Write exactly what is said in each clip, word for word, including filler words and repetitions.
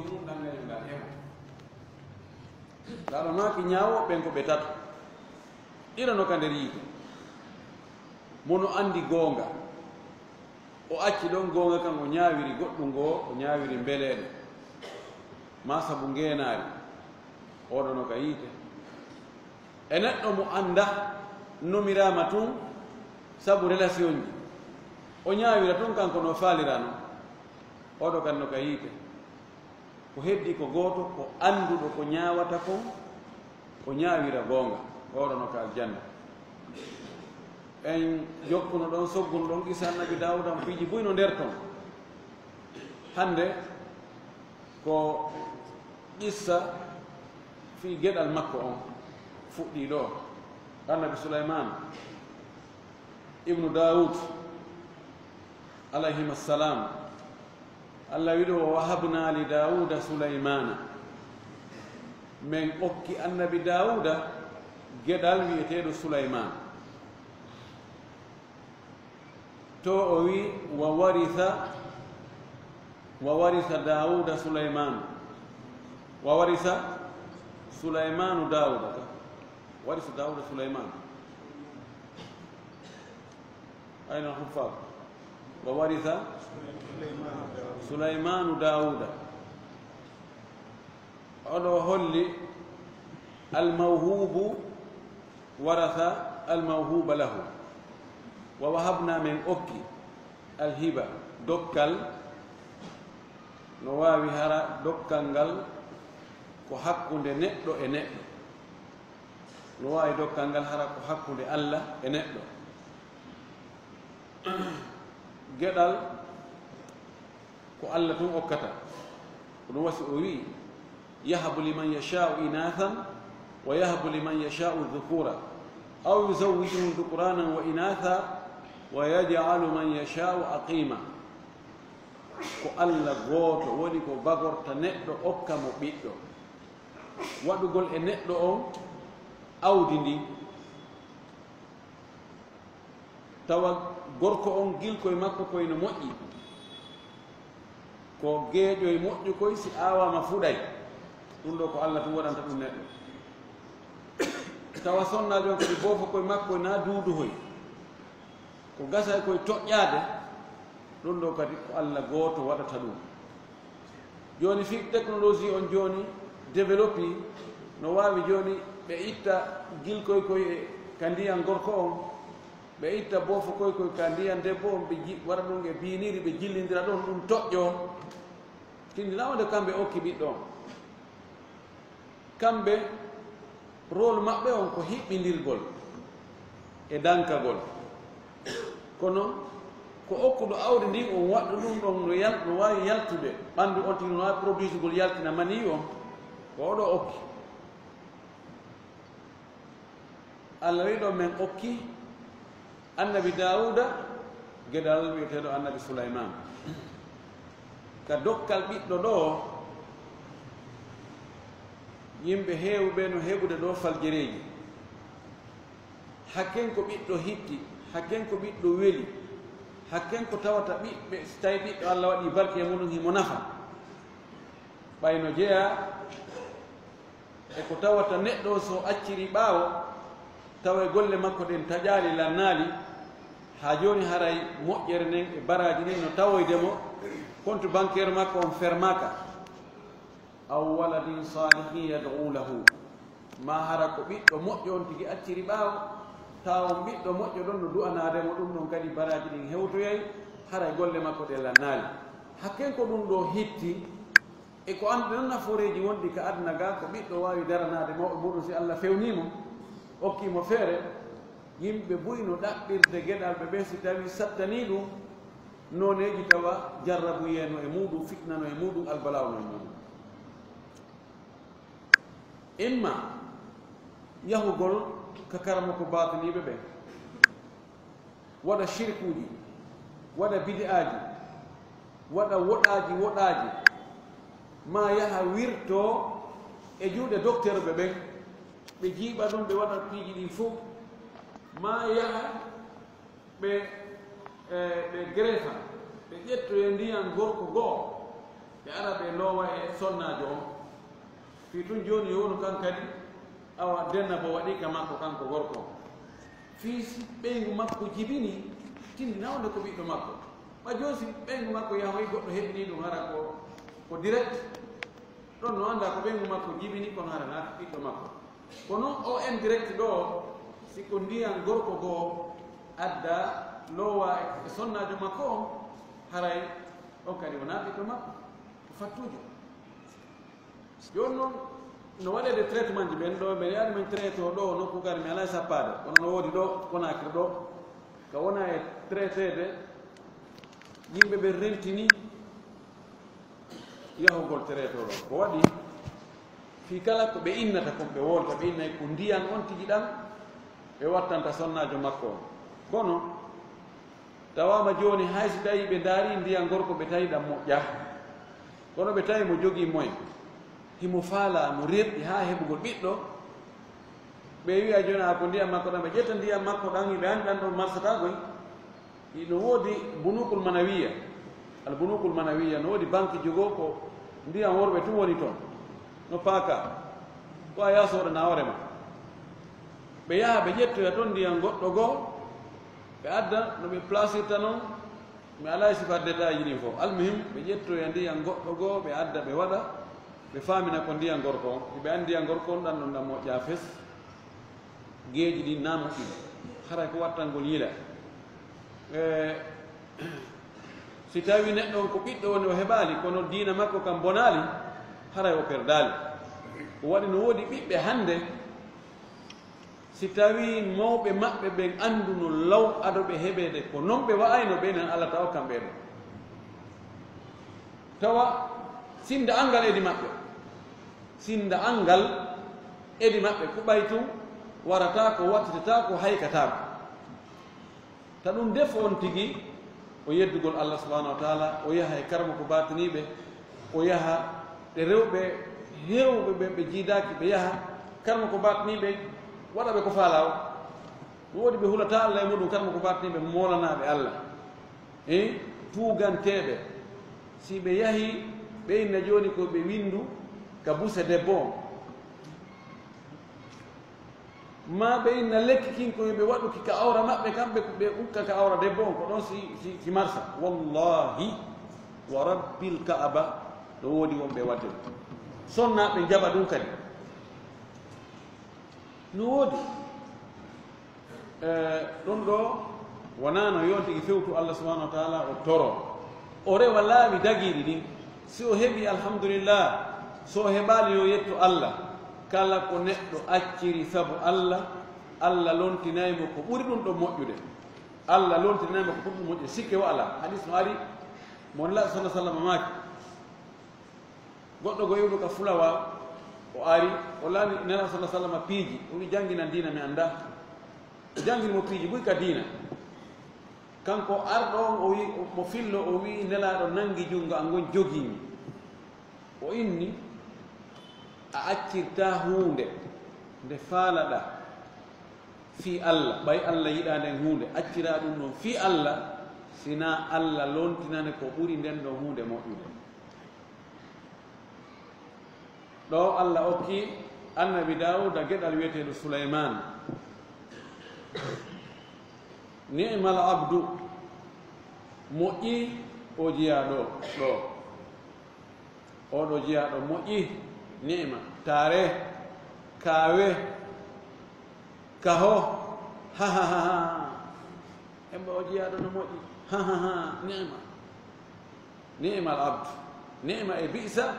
Ɗum ɗan ngañum ngal heɓa. Ngal o maaki ñaawooɓe ɓen ko ɓe tato. Ɗiɗo no ka nder yiite. Mo no anndi goonga. O acci ɗon goonga kan, o ñaawiri goɗɗum goo, o ñaawiri mbeleeɗe. Maa sabu ngeenaari. Oɗo no ka yiite. E neɗɗo mo annda nomiraama tun sabu relation ji. O ñaawira tun kanko no faalira non. Oɗo kan no ka yiite. Ko heddi ko gooto, ko annduɗo ko ñaawata kon, o ñaawira goonga, oɗo no ka aljanna. En jokkuno ɗon, sogguno ɗon qissa Annabi Daawuda, on piiji buy no nder ton. Hannde ko qissa fii geɗal makko on fuɗɗii ɗoo. Annabi Sulaymaan ibnu Daawud, alayhima salam, Allah wi'i ɗoo, "Wa wahabna li Daawuda Sulaymaana." Men okki Annabi Daawuda geɗal wi'eteeɗo Sulaymaan. To o wi'i, "Wa warisa, wa warisa Daawuda Sulaymaanu." Wa warisa Sulaymaanu Daawuda. Warisa Daawuda Sulaymaanu. Ayna al-huffaz? Wa warisa Sulaymaanu Daawuda. Oɗo holli al-mawhubu warasa al-mawhuba lahu. Wa wahabna, men okki, al-hiba, dokkal, no waawi hara dokkal ngal ko hakkunde neɗɗo e neɗɗo. No waawi dokkal ngal hara ko hakkunde Allah e neɗɗo. Geɗal ko Allah tun okkata. Ko ɗum wasi o wi'i, "Yahabu liman yasha'u inathan wa yahabu liman yasha'u dhukura aw yuzawwijuhum dhukranan wa inatha wa yaj'alu man yasha'u aqima." Ko Allah gooto woni ko bagorta neɗɗo okka mo ɓiɗɗo. Waɗugol e neɗɗo on awdi ndin, tawa gorko on gilkoy makko koy no moƴƴi, ko geeƴoy moƴƴu koy si aawaama fuɗay, ɗum ɗoo ko Allah tun waɗanta ɗum neɗɗo. Tawa sonnaajo on kadi boofo koy makko na duuduhoy, ko gasay koy toƴƴaade, ɗum ɗoo kadi ko Allah gooto waɗata ɗum. Jooni fii technologie on jooni développé, no waawi jooni ɓe itta gilkoy koy e ka ndiyan gorko on, ɓe itta boofo koy koy ka ndiyan debbo on, ɓe ji-, waɗa ɗum e biiniri, ɓe jillindira ɗon, ɗum toƴƴoo. Tindi na wonde kamɓe okki ɓiɗɗo on. Kamɓe, rôle maɓɓe on ko hiɓɓindirgol e dankagol. Kono ko okkuɗo awdi ndin on waɗɗo ɗum ɗon no yal-, no waawi yaltude ɓanndu on tigi, no waawi produisugol yaltina manii on, ko oɗo okki. Allah wi'i ɗon men okki Annabi Daawuda geɗal wi'eteeɗo Annabi Sulaymaan. Ka dokkal ɓiɗɗo ɗoo, yimɓe heewɓe no heɓude ɗoo faljereeji. Hakken ko ɓiɗɗo hitti, hakken ko ɓiɗɗo weli, hakken ko tawata ɓiɓɓe, si tawi ɓiɗɗo Allah waɗi barke e muɗum himo nafa. Ɓay no jeyaa e ko tawata neɗɗo so acciri ɓaawo, tawa e golle makko ɗen taƴaali, lannaali, haa jooni haray moƴƴere nden e baraaji ɗin no tawoyde mo, compte bancaire makko on fermaaka. Aw waladin salihin yad'u lahu. Maa hara ko ɓiɗɗo moƴƴo on tigi acciri ɓaawo, tawa on ɓiɗɗo moƴƴo ɗon no du'anaade mo, ɗum ɗon kadi baraaji ɗin hewtoyay, haray golle makko ɗen lannaali. Hakken ko ɗum ɗoo hitti, e ko annduɗen nafooreeji wonɗi ka aduna ga, ko ɓiɗɗo waawi daranaade mawɓe muɗum si Allah fewnii mo, okkii mo feere, yimɓe buy no ɗaɓɓirde geɗalɓe ɓen si tawii sattanii ɗum, nooneeji tawa jarrabuyee no e muuɗum, fitna no e muuɗum, albalaawo no e muuɗum. Imma yahugol ka karamoko baatiniiɓe ɓen, waɗa shirkuuji, waɗa bid'aaji, waɗa woɗaaji woɗaaji, maa yaha wirtoo e juuɗe dokterɓe ɓen, ɓe jiiɓa ɗum, ɓe waɗa piiji ɗin fow, maa yaha ɓe, e, ɓe greffa, ɓe ƴettoya ndiyan gorko go'o, Ɓe ara ɓe loowa e sonnaajo on. Fii tun jooni yo wonu kan kadi, awa denna bo waɗii ka makko kanko gorko on. Fii si ɓeyngu makko jibini, tindina wonde ko ɓiɗɗo makko. Ɓa jooni si ɓeyngu makko yahoyi goɗɗo heɓini ɗum hara ko, ko direct, ɗon no annda ko ɓeyngu makko jibini kono hara naati ɓiɗɗo makko. Kono o indirect ɗo, si ko ndiyan gorko goo adda loowa e sonnaajo makko on, haray on kadi wonaa ɓiɗɗo makko, ko fattuujo. Jooni non, no waɗeede traitement ji ɓen ɗo, ɓe yaani men traité o ɗo, nokku gari mi alaa e sappaade, kono no woodi ɗo, Conakry ɗo, ka wona e traiteede, yimɓe ɓe rentini yahugol traité o ɗo. Ko waɗi? Fii kala ko ɓe innata kon, ɓe wolta, ɓe innay ko ndiyan on tigi ɗan ɓe wattanta sonnaajo makko on. Kono, tawaama jooni, hay si tawii ɓe ndaarii ndiyan gorko, ɓe tawi ɗan moƴƴaa. Kono ɓe tawi mo jogii moyen, himo faalaa, mo rerɗi haa heɓugol ɓiɗɗo. Ɓe wi'a jooni, a ko ndiyan makko ɗan, ɓe ƴetta ndiyan makko ɗan, ɓe anndi ɗan ɗon marsata koy. No woodi bunukul manawiya. Al bunukul manawiya, no woodi banki jogoo ko ndiyan worɓe tun woni ton. No paaka. Ko a yaha sooɗana hoore ma. Ɓe yaha, ɓe ƴettoya ton ndiyan goɗɗo goo, ɓe adda no ɓe plasirta non. Mi alaa e sifar détail ji ɗin fof. Almuhim, ɓe ƴettoya ndiyan goɗɗo goo, ɓe adda, ɓe waɗa, ɓe faamina ko ndiyan gorko on. Ɓe anndi ndiyan gorko on ɗan ɗon ɗan moƴƴaa fes. Geeji ɗin naa moƴƴi. Haray ko wattangol yila. E, si tawii neɗɗo on ko ɓiɗɗo woni, o heɓaali, kono diina makko kan bonaali, haray o perdaali. Ko waɗi no woodi ɓiɓɓe hannde, si tawii mawɓe maɓɓe ɓen annduno law ado ɓe heɓeede, ko non ɓe wa'ayno, ɓe nan alata o kamɓe ɗon. Tawa sinda anngal edi maɓɓe. Sinda anngal edi maɓɓe, kuɓay tun, warataako, wattitataako, haykataako. Ta ɗun defo on tigi, o yeddugol Allah subhanahu wa ta'ala, o yaha e karamoko baatiniiɓe, o yaha ɗe rewɓe heewɓe ɓe ɓe jiidaaki, ɓe yaha karamoko baatiniiɓe, waɗa ɓe ko faalaa o. No woodi ɓe hulataa Allah e muɗum, karamoko baatiniiɓe moolanaaɓe Allah. E tuuganteeɓe, si ɓe yahii, ɓe inna jooni ko ɓe winndu ka buse debbo on. Maa ɓe inna lekki kin ko yo ɓe waɗu ki ka awra maɓɓe, kamɓe ko ɓe ukka ka awra debbo on, ko ɗon si, si, si marsa. Wallahi, wa rabbil Ka'aba, no woodi wonɓe waɗde ɗum. Sonnaaɓe njaɓa ɗum kadi. No woodi. E, ɗum ɗo wonaa no yo on tigi fewtu Allah subhanahu wa ta'ala, o toro. O rewa laawi dagiiɗi ɗin. Si o heɓii, alhamdulillah. So o heɓaali, yo yettu Allah. Kala ko neɗɗo acciri sabu Allah, Allah lontinay mo ko ɓuri ɗum ɗon moƴƴude. Allah lontinay mo ko ɓuri ɗum moƴƴude. Sikke walaa. Hadis no ari, mo Nulaaɗo sallallahu alaihi wasallam maaki. Goɗɗo go iwɗo ka fulawa, o ari, o laani Nulaaɗo sallallahu alaihi wasallam piiji. O wi, "Jannginan diina, mi anndaa." O janngini mo piiji buy ka diina. Kanko arɗo on, o wi, mo fillo, o wi, "Nelaaɗo nangi junngo an ngon, jogii mi." O inni, "A accirtaa huunde nde faalaɗaa fii Allah, ɓay Allah yiɗaa nden huunde, acciraa ɗum ɗon fii Allah, sinaa Allah lontinane ko ɓuri nden ɗon huunde moƴƴude." Ɗo Allah okki Annabi Daawuda geɗal wi'eteeɗo Sulaymaan. "Ni'mal abdu", moƴƴi o jiyaaɗo ɗo. Oɗo jiyaaɗo moƴƴi, ni'ma, taare, kaawe, kaho, ha, ha, ha, ha. Emba o jiyaaɗo no moƴƴi, ha, ha, ha, ni'ma. Ni'mal abdu. Ni'ma e bi'sa,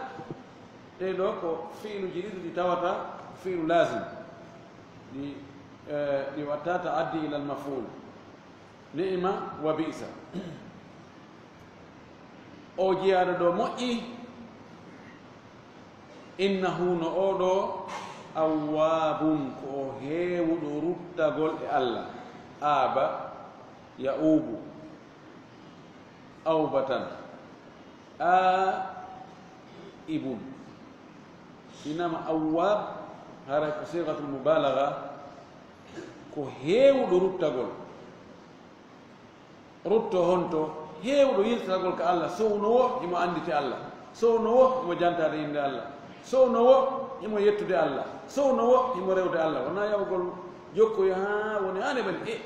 ɗee ɗoo ko fi'iluuji ɗiɗi ɗi tawata fi'ilu laazim. Ɗi, eh, ɗi watta ta'addi ilal maf'ul. Ni'ma wa bi'sa. O jiyaaɗo ɗo moƴƴi, innahu, no o ɗo, awwaabun, ko o heewuɗo ruttagol e Allah. Aaba, ya'uubu, awbatan, aa'ibun. Innama awwaab, haray ko sigatul mubaalaga, ko heewuɗo ruttagol. Rutto honto? Heewuɗo yiltagol ka Allah, sownowo himo annditi Allah. Sowno wo himo jantaade innde Allah. Sowno wo himo yettude Allah. Sowno wo himo rewde Allah. Wonaa yaawgol jokkoy haa woni haa neɓani. E,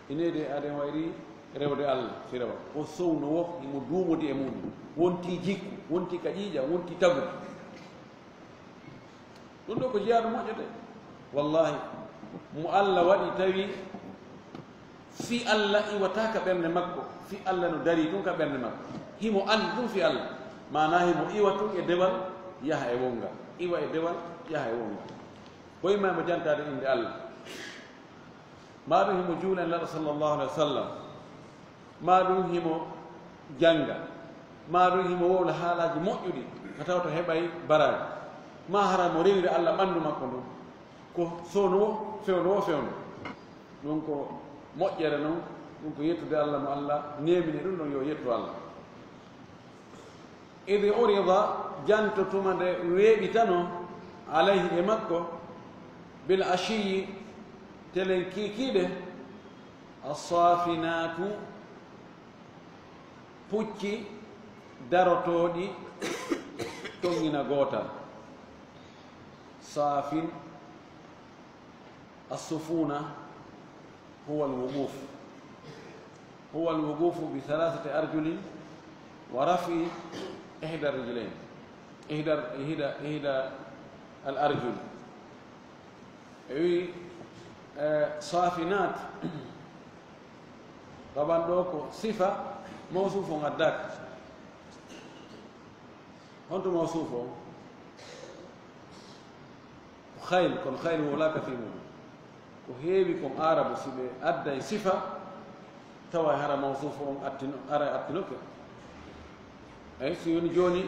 ine de aden wayri rewde Allah, si rewa. Ko sowno wo himo duumodi e muɗum. Wonti jikku, wonti ka ƴiiƴam, wonti tagude. Ɗum ɗo ko jiyaaɗo moƴƴo de. Wallahi, mo Allah waɗi tawi fii Allah iwataa ka ɓernde makko, fii Allah no darii tun ka ɓernde makko. Himo anndi ɗum fii Allah. Maanaa himo iwa tun e dewal, yaha e wongal. Iwa e dewal, yaha e wongal. Ko imma mo jantaade innde Allah. Maa ɗum himo juula e Nulaaɗo sallallahu alaihi wa sallam. Maa ɗum himo jannga. Maa ɗum himo wowla haalaaji moƴƴuɗi ka tawata heɓay baraaji. Maa hara mo rewiri Allah ɓanndu makko ndun. Ko sowno wo, fewndo wo fewndo. Ɗum ko moƴƴere non, ɗum ko yettude Allah mo Allah neemini ɗum ɗon yo yettu Allah. Idi urida, janto tuma nde weeɓitanoo, alayhi e makko, bil ashiyi, telen kiikiiɗe, assaafinaatu, pucci darotooɗi, tonngina gootal. Saafin, assufuuna, huwa alwuquuf. Huwa alwuquufu bi thalathati arjulin wa raf'i ihda rijlayn. Ihda, ihda, ihda al arjul. E wi, eh, safinat, taban ɗo ko sifa mawsuuf on addaaka. Honto mawsuuf on? Ko khayl, kono khayl wowlaaka fii mum. Ko heewi kon Aarabu, si ɓe adday sifa, tawa hara mawsuuf on attino, ara attinoke. Ay, si woni jooni,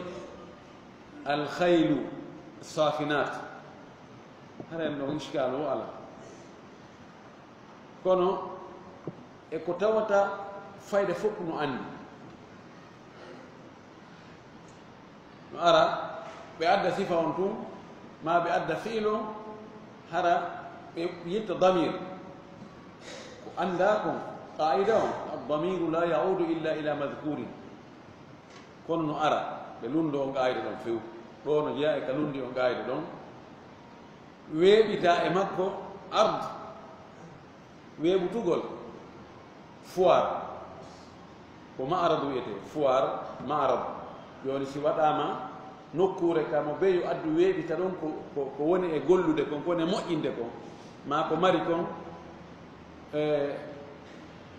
al khaylu safinat, hara en ɗon iskaalu o alaa. Kono e ko tawata fayda fof no anndi. No ara, ɓe adda sifa on tun, maa ɓe adda fi'il on, hara ɓe yetta damir. Ko anndaa kon, qaa'ida on, ad-damiru la ya'udu illa ila madhkurin. Kono no ara, ɓe lunndo on qaa'ida ɗon few. Ɗo no jeyaa e ka lunndi on qaa'ida ɗon. Weeɓitaa e makko ard. Weeɓutugol, foire, ko ma'arad wiyetee, foire, ma'arad. Jooni, si waɗaama nokkuure ka mo beyo addu weeɓita ɗon ko, ko, ko woni e gollude kon, ko woni e moƴƴinde kon, maa ko mari kon, e,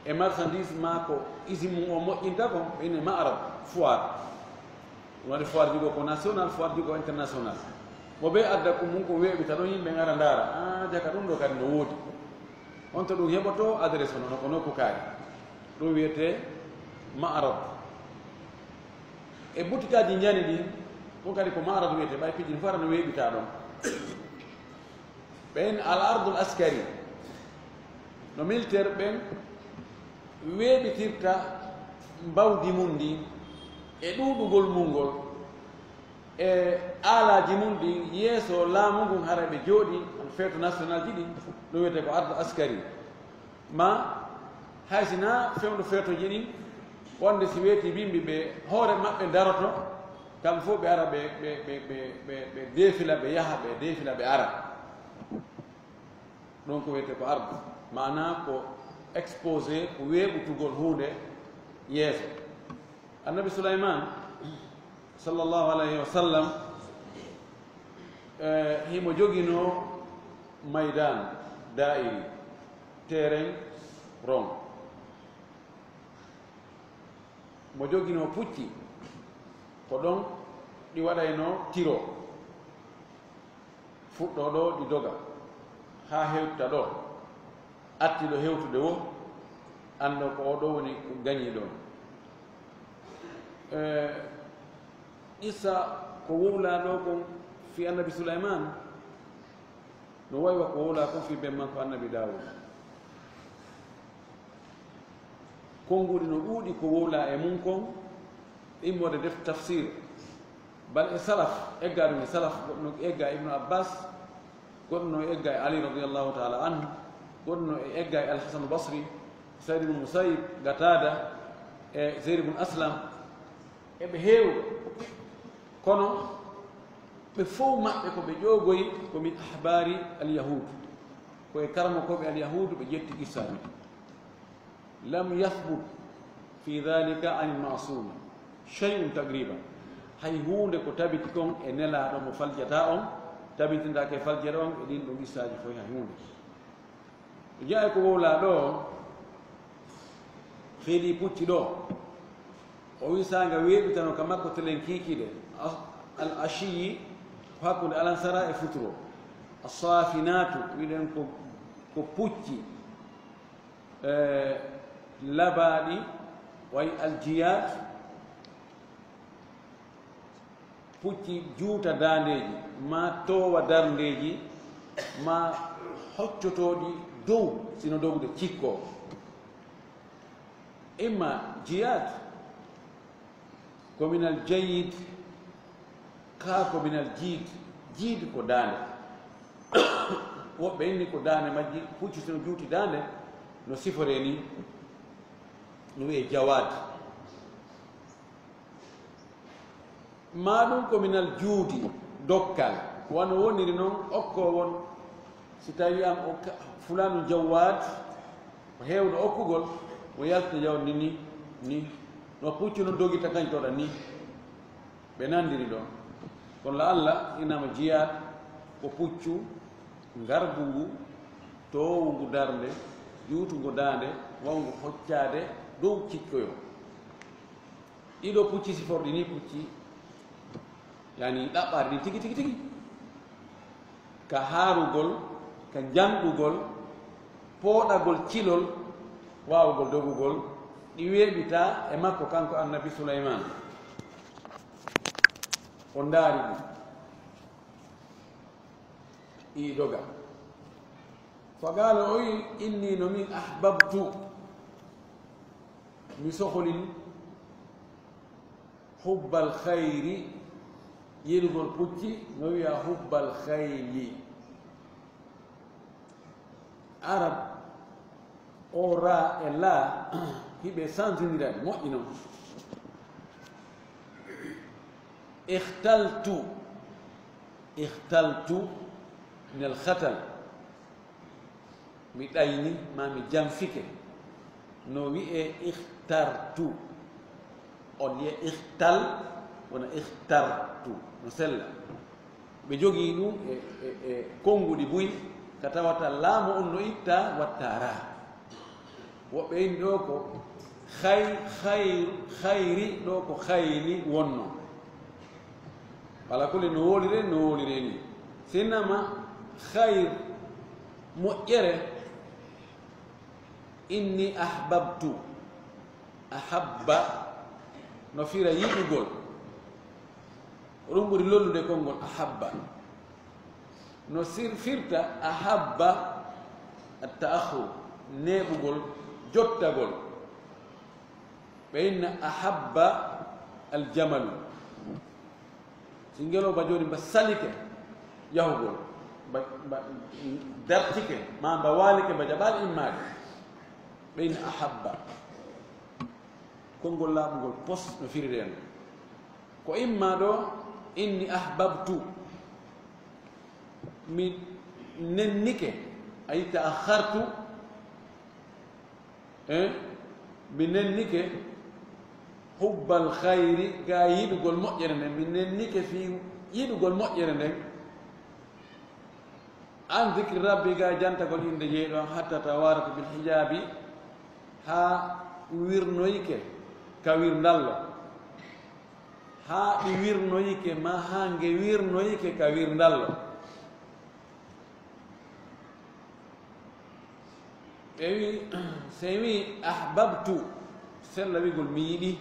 e marchandise, maa ko usine mum o moƴƴinta kon, ɓe ine ma'arad, foire. Ɗum waɗi foire jigo ko national, foire jigo international. Mo ɓe adda ko mum ko weeɓita ɗon, yimɓe ngara ndaara. Ah, jaka ɗum ɗo kadi no woodi. On to ɗum heɓoto adresse on, no ko nokku kaari. Ɗum wiyetee ma'arad. E butikaaji njani ɗin, ɗum kadi ko ma'arad wiyetee, ɓay piiji ɗin fof ara no weeɓita ɗon. Ɓen al ardul askari, no militaire ɓen weeɓitirta mbawdi mun ndin e ɗuuɗugol mun ngol, e aalaaji mun ɗin yeeso laamu ngun, hara ɓe jooɗi on feeto national ji ɗin, ɗum wiyetee ko ardul askari. Ma hay si na fewndo feetoji ɗin, wonde si weeti bimbi ɓe hoore maɓɓe daroto, kamɓe fof ɓe ara ɓe, ɓe, ɓe, ɓe, ɓe, ɓe deefila, ɓe yaha, ɓe deefila, ɓe ara. Ɗum ko wiyetee ko ardu, maanaa ko exposé, ko weeɓutugol huunde yeeso. Annabi Sulaymaan, sallallahu alayhi wa sallam, eh, himo joginoo maydaan daa'iri, terrain rond. Mo joginoo pucci, ko ɗon ɗi waɗaynoo tiro. Fuɗɗoo ɗo, ɗi doga haa hewta ɗo, atti ɗo hewtude wo, anndo ko oo ɗo woni ko gañi ɗon. E, qissa ko wowlaa ɗo kon fii Annabi Sulaymaan, no wayi wa ko wowlaa kon fii ben makko Annabi Daawuda. Konnguɗi no ɗuuɗi ko wowlaa e mun kon, immorde def tafsir. Bal e salaf, eggaa ɗum e salaf, goɗɗo no eggaa Ibnu Abbas, goɗɗo no eggaa e Ali radiyallahu ta'ala anhu, goɗɗo no eggaa e Al-Hasan Basri, Sayyid ibn Musayyib, Qatada, e Zayd ibn Aslam, e ɓe heewi. Kono ɓe fow maɓɓe ko ɓe ƴoogoyi ko min ahbaari alyahuud, ko e karamokooɓe alyahuudu ɓe ƴetti qissaaji. Lam yathbut fi dhalika an almasuma shay'un taqriban. Hay huunde ko tabiti kon e Nelaaɗo mo faljataa on, tabitindake e faljere on e ɗin ɗon qissaaji foy hay huunde. Jeyaa ko wowlaa ɗoo, feedii pucci ɗoo. O wii saanga weeɓitano ka makko telen kiikiiɗe. Al ashiyi ko hakkunde alansara e futuro. Assaafinaatu, wiɗen ko, ko pucci, e, labaaɗi, way aljiyaat, pucci juuta daandeeji, maa toowa darndeeji, maa hoccotooɗi dow, sino dogde cikkoo. Imma jiyaat, ko minal jayid, kaa ko minal jiid. Jiid ko daande. Woɓɓe inni ko daande majji, pucci sino juuti daande, no siforee ni, no wi'ee jawaad. Maa ɗum ko minal juudi, dokkal, wano woniri non okkoo won. Si tawii an okka-, fulaanu jawwaat, ko heewɗo okkugol, mo yalta jawdi ni, ni, no puccu no dogita kañ toɗa ni. Ɓe nanndiri ɗon. Kono la Alla inama jiyaat ko puccu ngarbu ngu, toowu ngu darnde, juutu ngu daande, wawngu hoccaade dow cikkoyo. Ɗiɗo pucci siforɗi ni pucci, yani ɗaɓɓaade ɗin tigi, tigi, tigi. Ka haarugol, ka njanɗugol, pooɗagol cilol, waawugol dogugol, ɗi weeɓitaa e makko kanko Annabi Sulaymaan. O ndaari ɗum. Ɗi doga. Faqaala, o wi, inni no min ahbabtu, mi soholini, hubbal khayri, yiɗugol pucci, no wiya hubbal khayli. Arab, o ra e la, hiɓe sansindirani, moƴƴi non. Ikhtaltu, ikhtaltu minal khatal. Mi ɗayni, maa mi janfike. No wi'ee ikhtartu. On yi'e ikhtal, wona ikhtartu. No sella. Ɓe jogii ɗum e, e, e konnguɗi buy, ka tawata laamu on no itta, watta raa. Woɓɓe inni ɗoo ko khay-, khayr-, khayri, ɗoo ko khayli wonnoo. Wala kulli no wolire, no wolire ni. Sinnama khayr, moƴƴere, inni ahbabtu. Ahabba no fira yiɗugol. Ɗum ɓuri lollude konngol ahabba. No sir-, firta ahabba at-ta'akhur, neeɓugol, jottagol. Ɓe inna ahabba al-jamalu. Si ngelooba jooni mba salike yahugol, mba, mba dartike, maa mba waalike, mba jaɓaali immaade. Ɓe inna ahabba. Konngol laaɓungol pos no firiree non. Ko imma ɗoo, inni ahbabtu, mi nennike, ay ta'akhartu, eh, mi nennike hubbal khayri, gaa yiɗugol moƴƴere nden, mi nennike fii yiɗugol moƴƴere nden. An zikri rabbi, gaa jantagol innde Jeyɗo an, hatta tawaratu bil hijabi, haa wirnoyike ka wirndallo. Haa ɗi wirnoyike, maa haa nge wirnoyike ka wirndallo. Ɓe wi, so en wi ahbabtu, sella wigol mi yiɗi.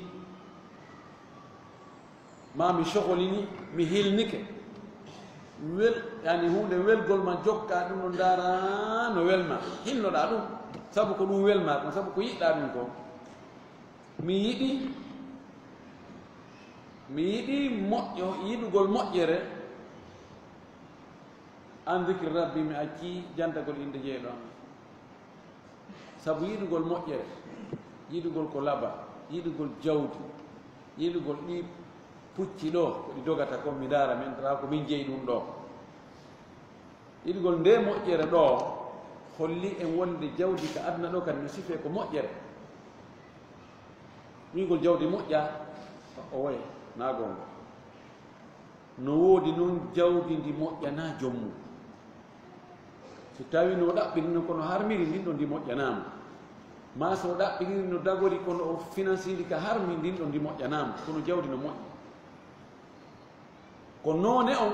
Maa mi sokolini, mi hilnike. Wel, yani huunde welgol ma jokka ɗum no ndaara no welma. Hinnoɗaa ɗum, sabu ko ɗum welma kon, sabu ko yiɗɗaa ɗum kon. Mi yiɗi, mi yiɗi moƴƴo, yiɗugol moƴƴere. An zikri rabbi, mi accii jantagol innde Jeyɗo an. Sabu yiɗugol moƴƴere, yiɗugol ko laba, yiɗugol jawdi, yiɗugol ɗi pucci ɗo, ko ɗi dogata kon, mi ndaara, mi anndata ko min jeyi ɗum ɗo. Yiɗugol nde moƴƴere ɗo holli en wonde jawdi ka aduna ɗo kadi no sifee ko moƴƴere. Wi'ugol jawdi moƴƴa, o woye, naa goonga. No woodi noon jawdi ndi moƴƴanaa joom mum. Si tawii no o ɗaɓɓirino kono harmiri ndin ɗo ndi moƴƴanaama. Maa so o ɗaɓɓiriri no dagori kono o finansii ndi ka harmi ndin ɗo ndi moƴƴanaama. Kono jawdi no moƴƴi. Ko noone on,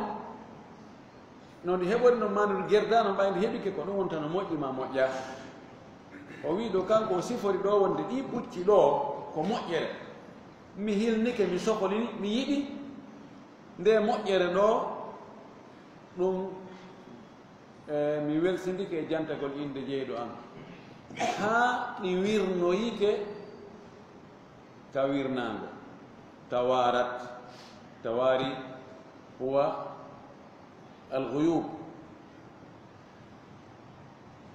no ndi heɓori no maandude gerdaano ɓay ndi heɓike ko ɗum wonta no moƴƴi maa moƴƴa. O wii ɗo kanko o sifori ɗo wonde ɗii pucci ɗo ko moƴƴere. Mi hilnike, mi sokolini, mi yiɗi nde moƴƴere ɗo, ɗum, e, mi welsindike e jantagol innde jeyɗo am. Haa ɗi wirnoyike ka wirnaango. Tawaarat, tawaari, huwa al-ghuyub.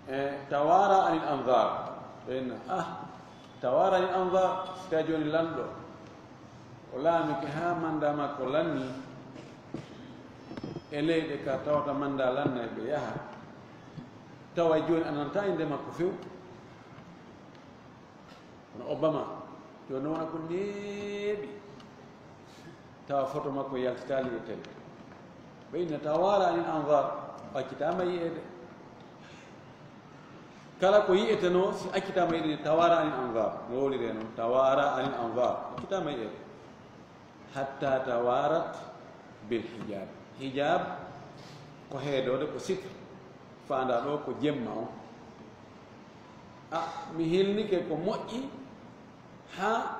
E, tawaara anil anzaar. Ɓe inna, ah, tawaara anil anzaar, si tawi jooni lanɗo, o laamike haa mannda makko lanni e leyɗe ka tawata mannda lanna e ɓe yaha. Tawa jooni a nanataa innde makko few. Kono Obama, jooni wona ko neeɓi. Tawa foto makko yaltitaali e télé. Ɓe inna tawaara anil anzaar, o accitaama yi'eede. Kala ko yi'etenoo, si accitaama yi'eede, tawaara anil anzaar. No wowliree noon, tawaara anil anzaar, accitaama yi'eede. Hatta tawaarat bil hijaab. Hijaab ko heedoode, ko sitra. Faandaa ɗo ko jemma on. A, mi hilnike ko moƴƴi, haa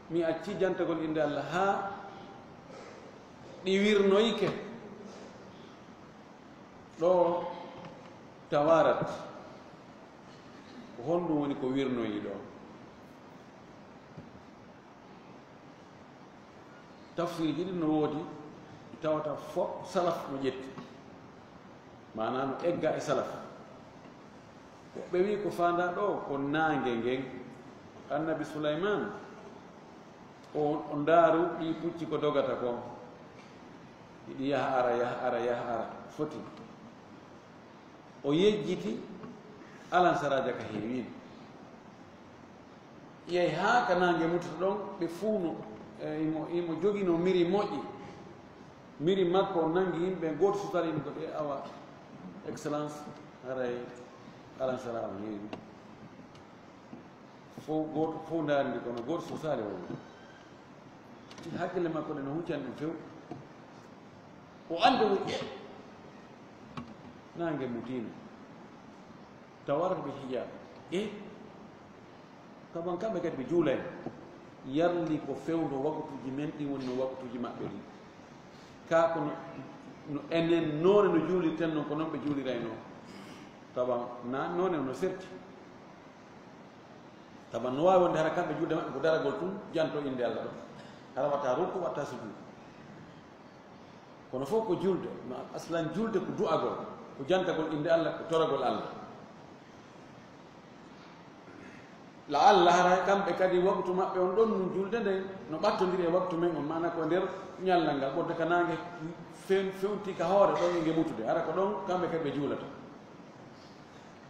mi acci jantagol innde Allah, haa ɗi wirnoyike. Ɗo tawaarat. Ko honɗum woni ko wirnoyi ɗo? Tafsiirji ɗin no woodi, ɗi tawata fof salaf no ƴetti, maanaa no egga e salaf. Woɓɓe wi'i ko faandaa ɗo ko naange ngen. Annabi Sulaymaan, o, o ndaaru ɗii pucci ko dogata ko, hiɗi yaha ara, yaha ara, yaha ara, foti. O yejjiti alansaraaji ka heewi. Yehi haa ka naange muttata ɗon, ɓe fuu no, e, imo, imo joginoo miri moƴƴi. Miri makko o nanngi yimɓe, gooto sutaali imo ko ɗe awa, Excellence, haray alansara on heewi. Fof gooto, fof ndaarndi kono gooto sutaali o. Hakkille makko ɗe no huccani ɗum few. O anndi o ƴe. Naange mutiino. Tawarata ɓe hijaaɓe. E kaban kamɓe kadi ɓe juulay. Yarli ko fewndo waktuuji men ɗin woni no waktuuji maɓɓe ɗin. Kaa ko no, no enen noone no juulirten non ko non ɓe juuliraynoo. Taban na noone no serti. Taban no waawi wonde hara kamɓe julde maɓɓe ko daragol tun, janto innde Allah ɗon. Hara watta ruku, watta sujudu. Kono fof ko julde, no aslan julde ko du'agol, ko jantagol innde Allah, ko toragol Allah. La Allah hara kamɓe kadi waktu maɓɓe on ɗon, no julde nden no ɓattondiri e waktu men on, maana ko nder ñallal ngal, ɓodde ka naange fewn-, fewnti ka hoore ɗon e nge mutude, hara ko ɗon kamɓe kadi ɓe juulata.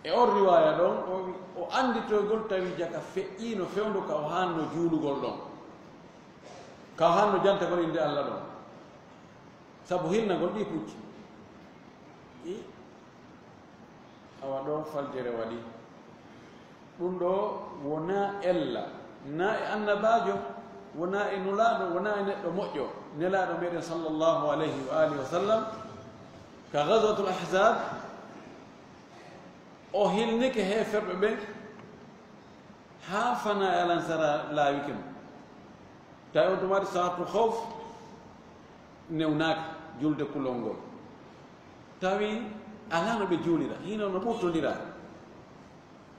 E on riwaaya ɗon, o wi-, o annditoygol tawi jaka feƴƴiino fewndo ka o haanno juulugol ɗon, ka o haanno jantagol innde Allah ɗon, sabu hilnagol ɗii pucci. I, awa ɗo faljere waɗi. Ɗum ɗo wonaa ella, naa e annabaajo, wonaa e nulaaɗo, wonaa e neɗɗo moƴƴo. Nelaaɗo meɗen sallallahu alayhi wa alihi wa sallam, ka Ghazwatul Ahzab, o hilnike heeferɓe ɓen haa fanaa e alansara laawike mo. Tawi on tuma waɗi salaatul khawf newnaaka julde kulol ngol. Tawi alaa no ɓe juulira, hino no ɓurtondira.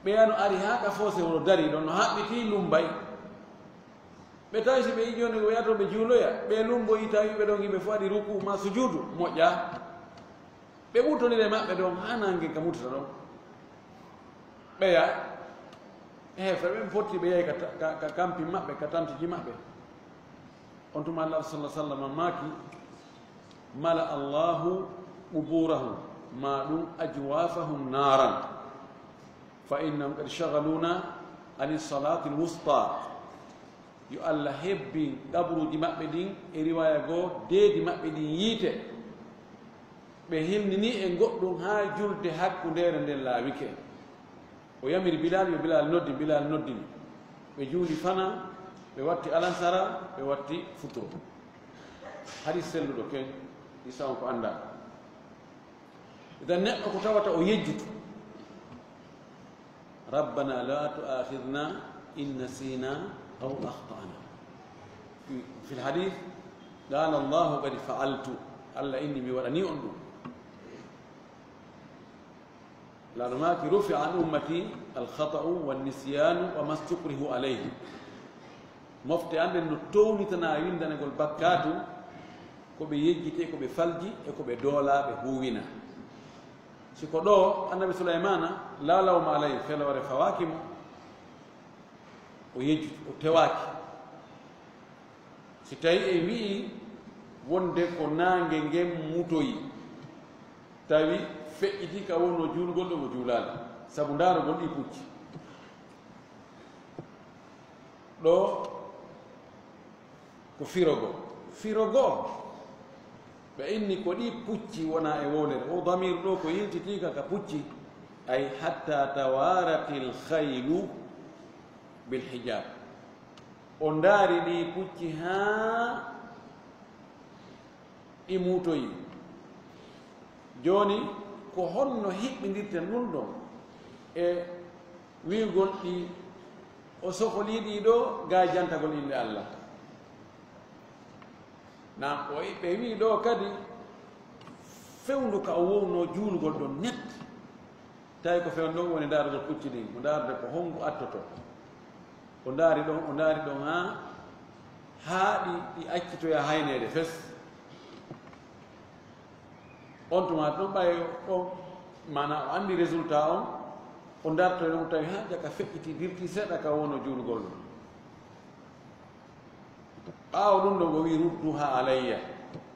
Ɓeya no ari haa ka foose wuro dari ɗon, no haɓɓiti lumbay. Ɓe tawi si ɓe yiɗi jooni ko wi'ata ɓe juuloya, ɓe lumboyi tawi ɓe ɗon yimɓe fof waɗi ruku ma sujuudu, moƴƴa. Ɓe ɓurtondira e maɓɓe ɗon haa naange ka muttata ɗon. Ɓeya, heeferɓe ɓe fotti ɓe yahi ka ta-, ka, ka kampi maɓɓe, ka tantiji maɓɓe. On tuma Allah sallallahu alaihi wasallam maaki: "Mala Allahu quburahum, ma ɗum ajwafahum naran, fa innahum qad shaghaluna ani salatil wusta." Yo Allah hebbin qaburuuji maɓɓe ɗin, e riwaya goo, deedi maɓɓe ɗin yiite. Ɓe hilnini e goɗɗum haa julde hakkundeere nden laawike. O yamiri Bilal, yo Bilal noddin, Bilal noddini. Ɓe juuli fana, ɓe watti alansara, ɓe watti futuro. Hadis selluɗo ken, isa on ko annda. Idan neɗɗo ko tawata o yejjutu: "Rabbana la tu'akhidhna in nasina aw akhtana." Fi, fil hadith, "Qala Allahu qad fa'altu." Allah inni mi waɗani on ɗum. Laɗo maaki: "Rufi'a an ummati al khata'u wan nisyanu wa mastukrihu alayhi." Mofte an ɗen no townitana windanagol bakkaatu, ko ɓe yejjiti, ko ɓe falji, e ko ɓe doola, ɓe huwina. Si ko ɗo Annabi Sulaymana, la lawma alayhi, feloore fawaaki mo, o yejjuti, o tewaaki. Si tawi en wi'i wonde ko naange ngen mutoyi, tawi feƴƴiti ka wonno juulugol ɗo, o juulaali, sabu ndaarugol ɗi pucci. Ɗo ko firo goo. Firo goo, ɓe inni ko ɗi pucci wona e wowlere. O damiru ɗo ko yiltitii ka, ka pucci. Ay hatta tawaratil khaylu bil hijab. O ndaari ɗi pucci haa ɗi muutoyi. Jooni, ko honno hiɓɓindirten ɗum ɗon e wi'ugol ɗi o sokolii ɗi ɗo ga jantagol innde Allah? Naam, o, ɓe wi'i ɗo kadi fewndu ka o wowno juulugol ɗon net. Tawi ko fewndo woni ndaarugol pucci ɗin, ko ndaarude ko hongu attoto. O ndaari ɗon, o ndaari ɗon haa, haa ɗi, ɗi accitoya hayneede fes. On tuma ɗon ɓay o, maana o anndi résultat on, o ndartoy ɗon tawi haa jaka feƴƴiti, dirti seeɗa ka wonno juulugol ɗon. Ɓaawo ɗum ɗon o wi: "Rudduha alayya."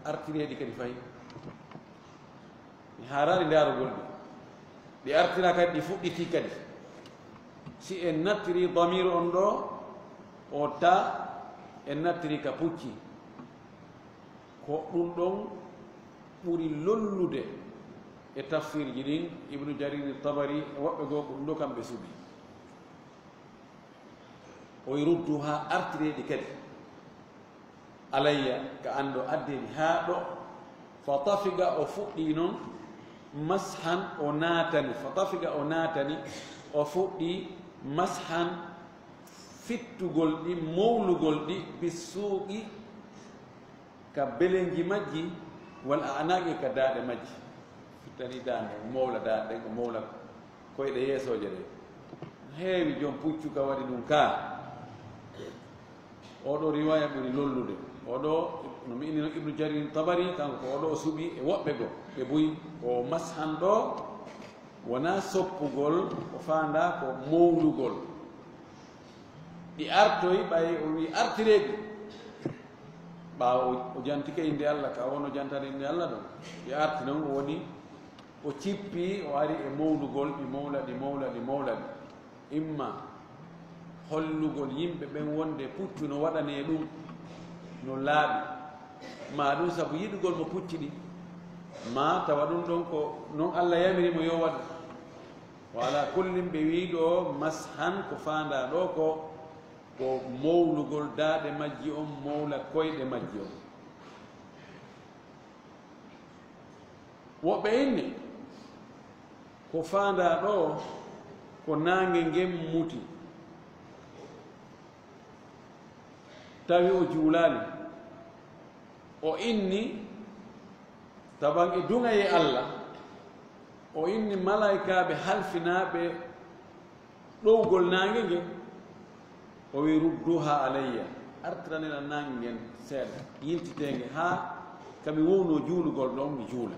Artireeɗi kadi fayi. Mi haaraali ndaarugol ɗi. Ɗi artira kadi, ɗi fuɗɗiti kadi. Si en nattiri damiru on ɗo, o ta, en nattiri ka pucci. Ko ɗum ɗon ɓuri lollude e tafsirji ɗin, Ibnu Jarir Tabari e woɓɓe goo, ko ɗum ɗo kamɓe suɓi. O wi: "Rudduha", artireeɗi kadi. "Alayya", ka an ɗo, addeeɗi haa ɗo. Fa tafiqa, o fuɗɗi non, mashan, o naatani. Fa tafiqa, o naatani, o fuɗɗi, mashan, fittugol ɗi, mowlugol ɗi, bissuuqi, ka belenji majji, wal a'naqi, ka daaɗe majji. Fittani daande, o mowla daaɗe ɗen, o mowla koyɗe yeesooje ɗen. Heewi jom puccu ka waɗi ɗum ka. Oɗo riwaya ɓuri lollude. Oɗo, no mi inni non, Ibnu Jarir Tabari, kanko ko oɗo o suɓi e woɓɓe goo. Ɓe buy ko mashan ɗo, wonaa soppugol, o faandaa ko mowlugol. Ɗi artoy, ɓay o wi artireeɗi. Ɓaawo o, o jantike innde Allah, ka wonno jantade innde Allah ɗon. Ɗi arti non, o woni, o cippi, o ari e mowlugol, ɗi mowla, ɗi mowla, ɗi mowla ɗi. Imma hollugol yimɓe ɓen wonde puccu no waɗanee ɗum, no laaɓi. Maa ɗum sabu yiɗugol mo pucci ɗin. Maa tawa ɗum ɗon ko non Allah yamiri mo yo waɗu. Wa ala kullin, ɓe wi'i ɗo mashan, ko faandaa ɗo ko, ko mowlugol daaɗe majji on, mowla koyɗe majji on. Woɓɓe inni ko faandaa ɗo ko naange ngen muti, tawi o juulaali. O inni, taban e duŋayee Allah, o inni malaykaaɓe halfinaaɓe ɗowgol naange nge, o wi: "Rudduha alayya." Artiranee lan naange ngen seeɗa, yiltitee nge haa ka mi wowno juulugol ɗon, mi juula.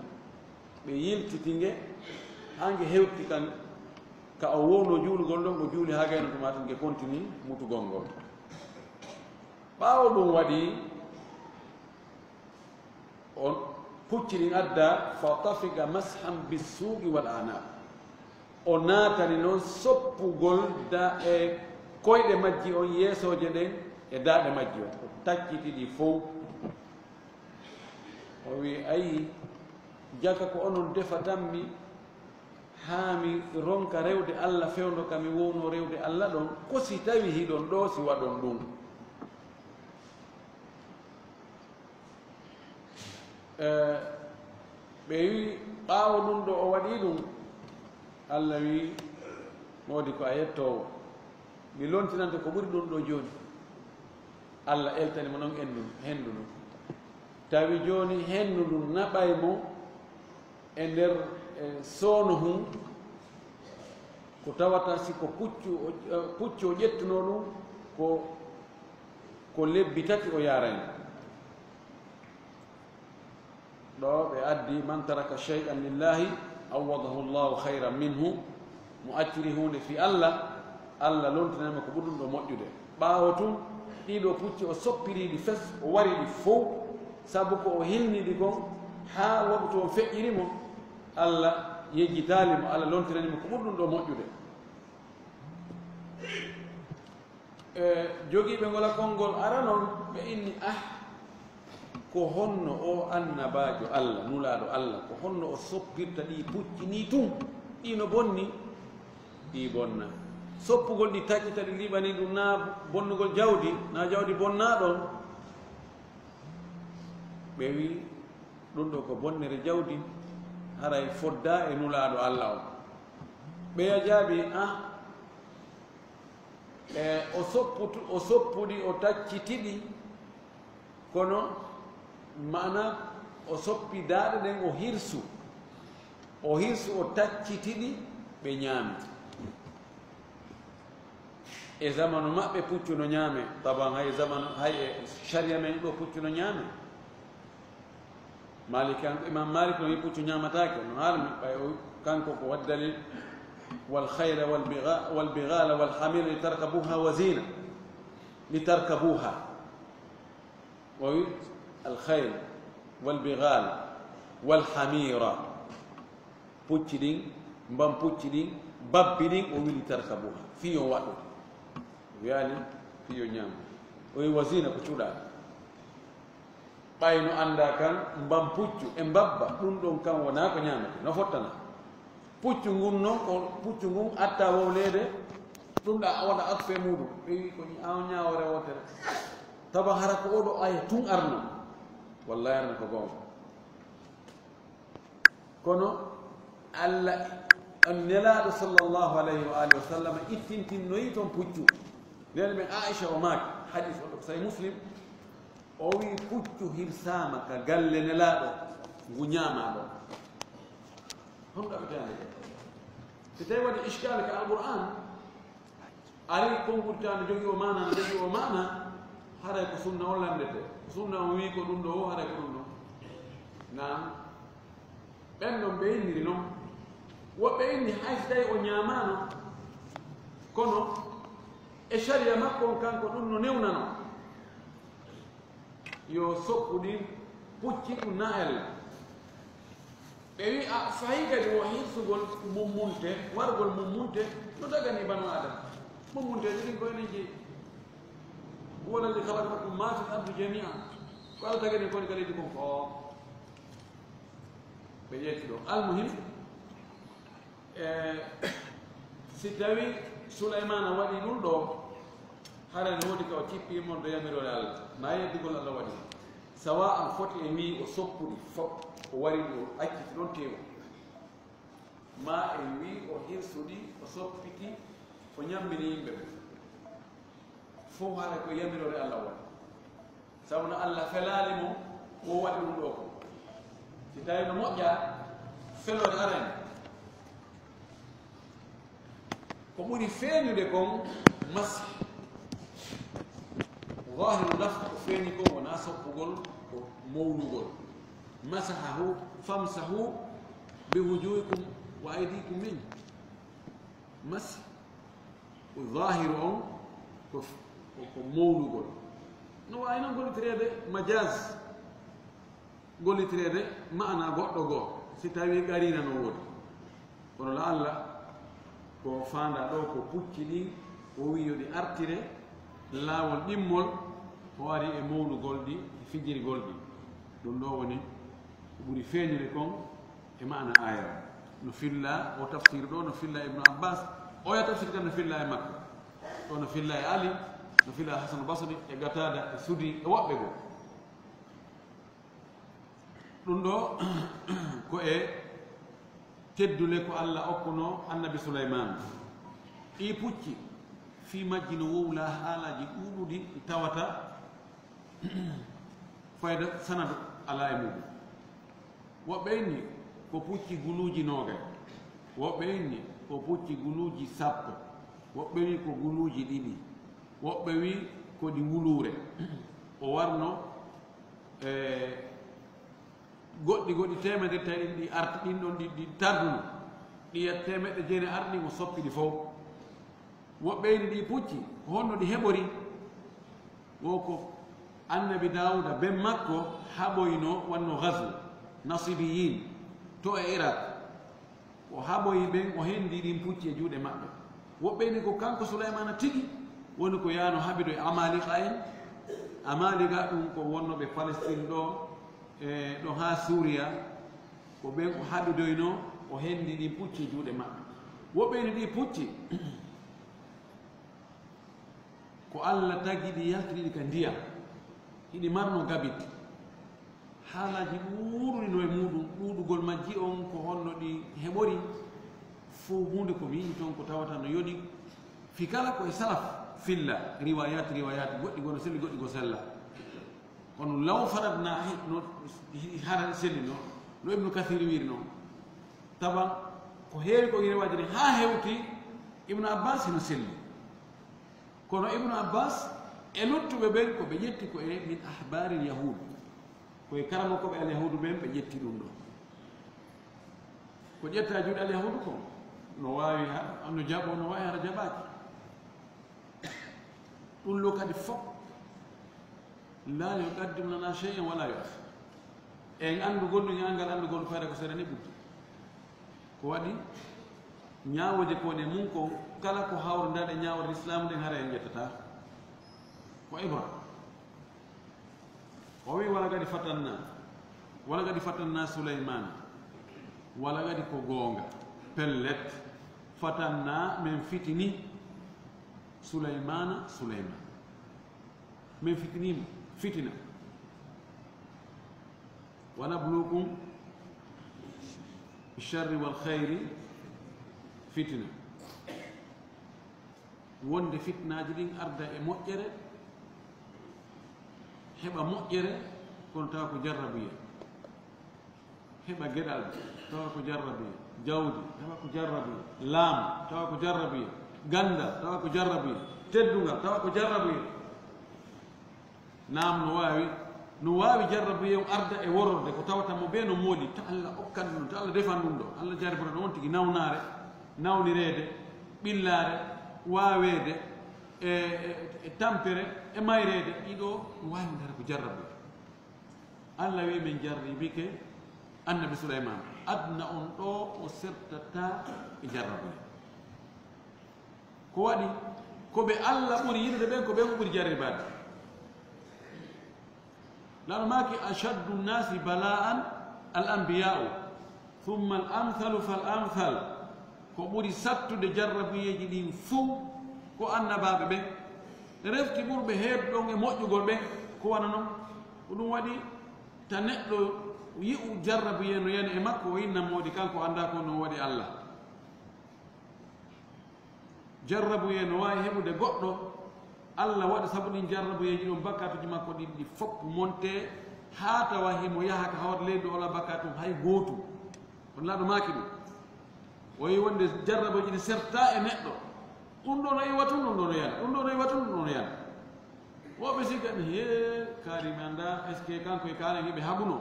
Ɓe yiltiti nge haa nge hewti kan, ka o wowno juulugol ɗon, o juuli haa gayno tuma tun nge kontini mutugol ngol. Ɓaawo ɗum waɗi, Pucci ɗin adda, fa tafiqa mashan bissuqi wal anaq. O naatani noon soppugol da e koyɗe majji on, yeesooje ɗen e daaɗe majji on. O tacciti ɗi fow. O wi, "Ayi, jaka ko onon defatanmi, haa mi ronka rewde Alla fewndo ka mi wowno rewde Alla ɗon, ko si tawi hiɗon ɗoo si waɗon ɗum?" E, ɓe wi, ɓaawo ɗum ɗo o waɗi ɗum, Alla wi, "Woodi ko a yettoowo. Mi lontinante ko ɓuri ɗum ɗo jooni." Alla eltani mo noon enndu, henndu ndun. Tawi jooni henndu ndun naɓay mo e nder, e, soono hun, ko tawata si ko puccu o, e, puccu o ƴettunoo ɗum, ko, ko lebbi tati o yaarayno. Ɗo ɓe addi, "Man taraka shay'an lillahi awwadahu Allahu khayran minhu." Mo acciri huunde fii Alla, Alla lontinay mo ko ɓuri ɗum ɗo moƴƴude. Ɓaawo tun, ɗiɗo pucci o soppiri ɗi fes, o wari ɗi fow, sabu ko o hilni ɗi kon, haa waɗu to on feƴƴiri mo, Alla yejjitaali mo, Alla lontinani mo ko ɓuri ɗum ɗo moƴƴude. E, jogiiɓe ngol konngol arano, ɓe inni, "Ah, ko honno o annabaajo Alla, nulaaɗo Alla, ko honno o soppirta ɗii pucci nii tun? Ɗii no bonni?" Ɗii bonna. Soppugol ɗi taccita ɗi liɓani ɗum, naa bonnugol jawdi, naa jawdi bonnaa ɗon? Ɓe wi, "Ɗum ɗo ko bonnere jawdi, haray foddaa e nulaaɗo Alla on." Ɓeya jaabi, "Ah, e, o sopputu-, o soppuɗi, o taccitiɗi, kono maana o soppi daaɗe ɗen, o hirsu, o hirsu, o taccitiɗi, ɓe ñaami." E zamanu maɓɓe puccu no ñaame, taban hay zamanu, hay e sharia men ɗo puccu no ñaame. Malik, kanko Imam Malik no wi puccu ñaamataake, no harmi, ɓay o, kanko ko waɗi dalil, "Wal khayla wal bigha-, wal bighala wal hamira li tarkabuha wa zina." Li tarkabuha. O wi, "Al khayl wal bighala wal hamira." Pucci ɗin, mban pucci ɗin, babbi ɗin, o wi, "Li tarkabuha." Fii yo waɗu. Wiyaani, fii yo ñaamu. O wi, "Wa zina," ko cuɗaani. Ɓay no anndaa kan, mban puccu e mbabba, ɗum ɗon kan wonaa ko ñaamete, no fottana. Puccu ngun non, ko puccu ngun atta wowleede, ɗum ɗa waɗa aspe muuɗum. Ɓe wi ko ña-, ñaawoore wootere. Taba hara ko oɗo aya tun arno. Wallahi arno ko goonga. Kono Alla, on Nelaaɗo sallallahu alayhi wa alihi wa sallam ittintinnoyi ton puccu. Nden men Aisha o maaki, hadis o ɗo Sahih Muslim, o wi puccu hirsaama ka galle Nelaaɗo, ngu ñaamaa ɗon. Honɗo ɓe tawande? Si tawi waɗi iskal ka Alqur'an, ari konngol tan no jogii o maana, no jogii o maana, haray ko sunna on lanndete. Sunna on wii ko ɗum ɗo, haray ko ɗum ɗo. Naam. Ɓen ɗon ɓe inniri non. Woɓɓe inni hay si tawi o ñaamaano, kono e sharia makko on kanko ɗum no newnano. Yo soppu ɗin pucci ɗum na ella. Ɓe wi, a, fayi kadi wo hirsugol mummunte, wargol mummunte, no dagani banu Adama. Mummunteeji ɗin ko enen jeyi. Huwa alladhi khalaqalakum ma fil ardi jami'a. Ko Alla tagi en ko woni ka leydi kon fof. Ɓe ƴetti ɗo. Almuhim, e, si tawi Sulaymana waɗi ɗum ɗo, hara ne woodi ka o cippi e mon do yamiroore Alla, ma yeddugol Alla waɗi. Sawa an foti e wii o soppuɗi fof, o wari ɗo, o acciti ɗon teewu. Ma e wii o hirsuɗi, o soppiti, o ñammini yimɓe ɓe. Fof hara ko yamiroore Alla waɗi. Sabu no Alla felaali mo, ko waɗi ɗum ɗo ko. Si tawi no moƴƴa, feloore arani. Ko ɓuri feeñude kon masi. Zahiru lafz ko feeñi kon wonaa soppugol, ko mowlugol. Masahahu, famsahu bi wujuhikum wa aydikum min. Masi. Ko zahiru on, ko, ko, ko mowlugol. No waawi noon gollitireede majaz. Gollitireede ma'ana goɗɗo goo, si tawii qariina no woodi. Kono la'alla ko faandaa ɗoo ko pucci ɗin, o wi'i yo ɗi artire laawol ɗimmol, o ari e mowlugol ɗi, e fijirgol ɗi. Ɗum ɗoo woni ko ɓuri feeñude kon e ma'ana aaya o. No fillaa, o tafsiir ɗoo no fillaa Ibnu Abbas, oya tafsiir kan no fillaa e makko. Ɗoo no fillaa e Ali, no fillaa Hasan Basri, e Qataada, e Sudi, e woɓɓe goo. Ɗum ɗoo ko e teddule ko Alla okkunoo Annabi Sulaymaana. Ɗii pucci, fii majji no wowlaa haalaaji ɗuuɗuɗi, ɗi tawata fayda sanadu alaa e muɗum. Woɓɓe inni ko pucci guluuji noogay, woɓɓe inni ko pucci guluuji sappo, woɓɓe wi'i ko guluuji ɗiɗi, woɓɓe wi'i ko ɗi wuluure. O warno e goɗɗi, goɗɗi teemedere tawi ɗin ɗi arti, ɗin ɗon ɗi, ɗi tarduno. Ɗi yiyat teemeɗɗe jeenayi arɗi, mo soppi ɗi fow. Woɓɓe inni ɗii pucci, ko honno ɗi heɓori? Wo ko Annabi Daawuda, ben makko, haɓoyno, wanno gazu, Nasibiyin, to e Irak. O haɓoyi ɓen, o hendi ɗin pucci e juuɗe maɓɓe. Woɓɓe inni ko kanko Sulaymaana tigi woni ko yaano haɓido e Amaalika en. Amaalika ɗum ko wonnooɓe Palestine ɗoo, e ɗo haa Suuriya, ko ɓen o haɓidoyno, o hendi ɗin pucci e juuɗe maɓɓe. Woɓɓe inni ɗii pucci ko Alla tagi ɗi, yaltini ɗi ka ndiyam, hiɗi marno gabit. Haalaaji ɗuuɗuɗi no e muɗum, ɗuuɗugol majji on, ko honno ɗi heɓori, fow huunde ko mi yi'i ton ko tawata no yoni. Fii kala ko e salaf filla, riwaayaat, riwaayaat, goɗɗi goo no selli, goɗɗi goo sellaa. Kono law faradnaa, hi-, no, hi-, hara selli no, no Ibnu Kasiir wiiri non. Tawa ko heewi ko riwaaji ɗin haa hewti Ibnu Abbaas hino selli. Kono Ibnu Abbaas e luttuɓe ɓen ko ɓe ƴetti ko e min ahbaaril yahuud. Ko e karamokooɓe alyahuudu ɓen ɓe ƴetti ɗum ɗoo. Ko ƴetta e juuɗe alyahuudu kon, no waawi ha-, no jaɓoo, no waawi hara jaɓaaki. Ɗum ɗoo kadi fof, laa yuqaddimu lanaa shay'an wa laa yu'akhir. En anndugol ɗum, e anngal anndugol ɗum, fayda ko seeɗa ni ɓuri. Ko waɗi ñaawooje ko woni e mum kon, kala ko hawrondiraɗe e ñaawooje lislaamu ɗen, hara en ƴettataa. Ko ibra. O wi'i, "Wala gadi fatannaa, wala gadi fatannaa Sulaymaana." Wala gadi ko goonga. Pellet, fatannaa, men fitini Sulaymaana, Sulaymaana. Men fitinii mo, fitina. "Wa nabluukum bi sharri wal khayri fitna." Wonde fitnaaji ɗin arda e moƴƴere, heɓa moƴƴere, kono tawa ko jarrabuye. Heɓa geɗal, tawa ko jarrabuye. Jawdi, tawa ko jarrabuye. Laamu, tawa ko jarrabuye. Ganndal, tawa ko jarrabuye. Teddungal, tawa ko jarrabuye. Naam, no waawi, no waawi jarrabuye on arda e worrorde, ko tawata mo bee no mooli, ta Alla okkan ɗum, ta Alla defan ɗum ɗoo. Alla jarribora ɗum on tigi nawnaare, nawnireede, ɓillaare, waaweede, e, e, e tampere, e mayreede. Ɗiɗo no waawi dara ko jarrabuye. Alla wi'i, "Men jarribike Annabi Sulaymaan. Aduna on ɗoo o sertataa e jarrabuye." Ko waɗi? Ko ɓe Alla ɓuri yiɗude ɓen, ko ɓen o ɓuri jarribaade. Laano maaki, "Ashaddu nnaasi balaa'an al anbiyaa'u, thumma al amthalu fal amthal." Ko ɓuri sattude jarrabuyeeji ɗin fow ko annabaaɓe ɓen. Refti ɓurɓe heedude on e moƴƴugol ɓen, ko wano non. Ko ɗum waɗi, ta neɗɗo yi'u jarrabuye no yani e makko, o inna moodi kanko anndaa ko no waɗi Alla. Jarrabuye no waawi heɓude goɗɗo, Alla waɗa sabu ɗin jarrabuyeeji ɗon, bakkaatuuji makko ɗin ɗi fof montee, haa tawa himo yaha ka hoore leydi o alaa bakkaatu hay gootu. Kono Laaɗo maaki ɗum. O wi'i wonde jarrabuyeeji ɗi sertaa e neɗɗo. Ɗum ɗo no iwa tun, ɗum ɗo no yana. Ɗum ɗo no iwa tun, ɗum ɗo no yana. Woɓɓe sikka ni, "Hee, kaari mi anndaa, est-ce que kanko e kaari hiɓe haɓuno?"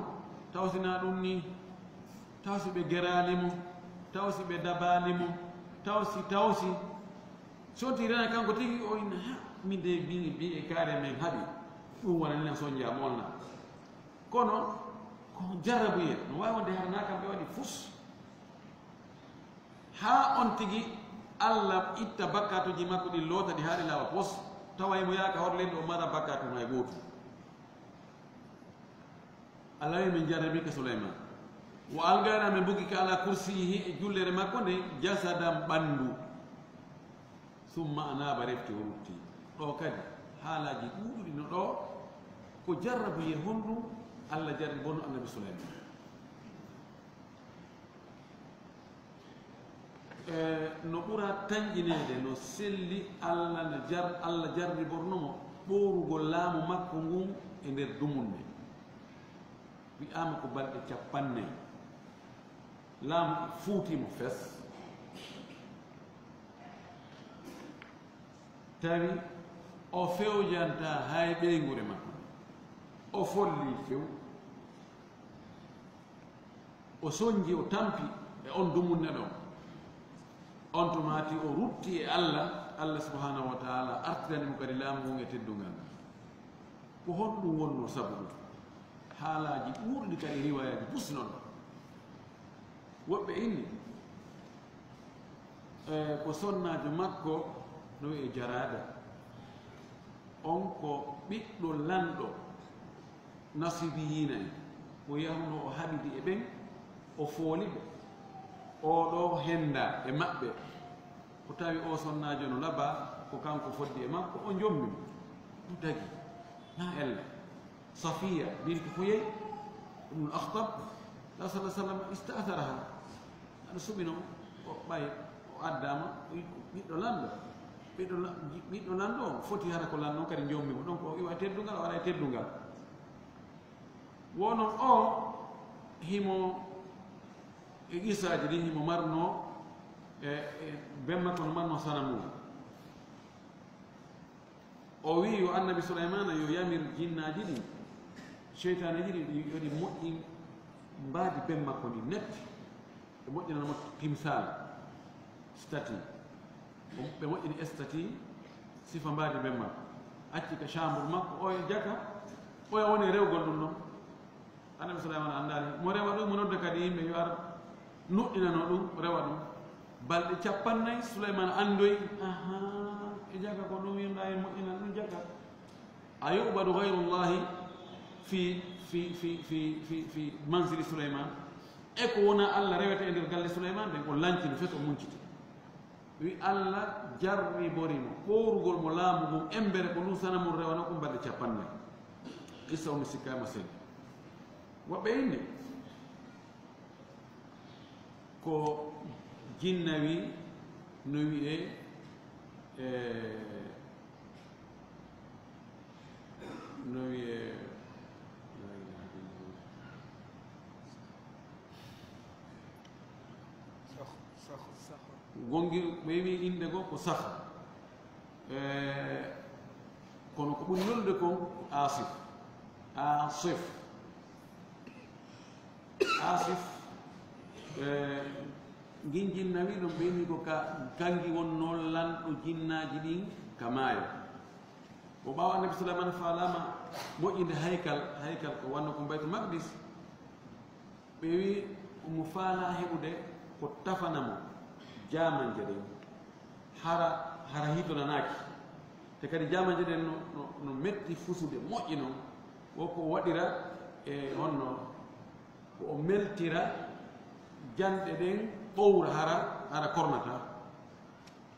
Taw si naa ɗum ni, taw si ɓe geraali mo, taw si ɓe dabaali mo, taw si, taw si. Sonti rena kanko tigi, o inna, "Ha, min de mbiimi, mbiimi e kaari men haɓi." Ɗum wona ni na sonja mo on na. Kono, Ko jarrabuye, no waawi wonde hara na kamɓe waɗi fus. Haa on tigi Allah itta bakkatuuji makko ɗin, loota ɗi haa ɗi laaɓa pos, tawa himo yaaka hoto leydi o mara bakkatu hay gootu. Allah wi min jarribika Sulayman. Wa algayna min bugika ala kursiyihi, e jullere makko nde, jasadan ɓanndu. Summa anaba, refti o rutti. Ɗo kadi haalaaji ɗuuɗuɗi no ɗo, ko jarrabuye honɗum Allah jarribono annabi Sulayman. E, no ɓura tanƴineede, no selli Allah no jar-, Allah jarriborno mo ɓoorugol laamu makko ngun e nder dumunne. Wi'aama ko balɗe cappannayi. Laamu fuuti mo fes. Tawi o fewjantaa hay ɓeynguure makko. O folli few. O sonji, o tampi e on dumunne ɗon. On tumaati o rutti e Allah, Allah subhanahu wa ta'ala artirani mo kadi laamu ngun e teddungal. Ko honɗum wonnoo sabu ɗum? Haalaaji ɗuuɗuɗi kadi, riwaayaaji busi non. Woɓɓe inni, e, ko sonnaajo makko no wi'e Jaraada. On ko ɓiɗɗo lanɗo Nasibiyiina en. O yahuno o haɓidi e ɓen, o fooli ɓe. Oo ɗoo henndaa e maɓɓe. O tawi o sonnaajo no labaa, ko kanko foddi e makko, o jommi mo. O tagi. Na ella. Safiya bintu Huyay ibnul Akhtab, Rasul sallallahu alaihi wasallam ista'tharaha. Aɗa suɓino, o ɓay, o addaama, o wi ko ɓiɗɗo lanɗo. Ɓiɗɗo la-, ɓiɗɗo lanɗo on foti hara ko lanɗo on kadi jommi mo. Donc o iwa e teddungal, o ara e teddungal. Wono o himo e qissaaji ɗin, himo marno e, e ben makko no marno sanamu. O wi'i yo annabi Sulaymana yo yamir jinnaaji ɗin, seytaaneeji ɗin, yo ɗi moƴƴin mbaadi ben makko ndin net. Ɓe moƴƴinana mo timsal, statue. Ɓe moƴƴini statue, sifa mbaadi ben makko. Acci ka chambre makko, oya jaka, oya woni rewgol ɗum ɗon. Annabi Sulaymaana anndaali mo rewa ɗum, mo nodda kadi yimɓe yo ar nuɗɗinano ɗum, rewa ɗum. Balɗe cappannayi, Sulaymaana anndoyi, aha, e jaka ko ɗum yimɓe ay moƴƴina ɗum jaka. A yu'badu ghayrullahi fi, fi, fi manzili Sulaymaan. E ko wona Allah rewete e nder galle Sulaymaan, nden o lancino fes, o munciti. Wi Allah jarribori mo, ɓoorugol mo laamu ngun, embere ko ndun sanamu rewano ɗum balɗe cappannayi. Qissa on mi sikkaama selli. Woɓɓe inni ko jinnawi no wi'e, e, no wi'e, la ilaha illallah. Gongi, ɓe wi innde goo ko Sakh. E, kono ko ɓuri lollude kon Asif. Asif. Asif, e, ngin jinnawi ɗon ɓe inni ko ka, kangi wonnoo lanɗo jinnaaji ɗin ka maayo. Ko ɓaawo Annabi Sulaymaana faalaama moƴƴinde haykal, haykal ko wanno kon Baytul Maqdis. Ɓe wi omo faalaa heɓude ko tafana mo jaamanje ɗen, hara, hara hitonanaaki. Te kadi jaamanje ɗen no, no, no metti fusude, moƴƴi non. Wo ko o waɗira e honno, ko o meltira janɗe ɗen ɓowra hara, hara kornata.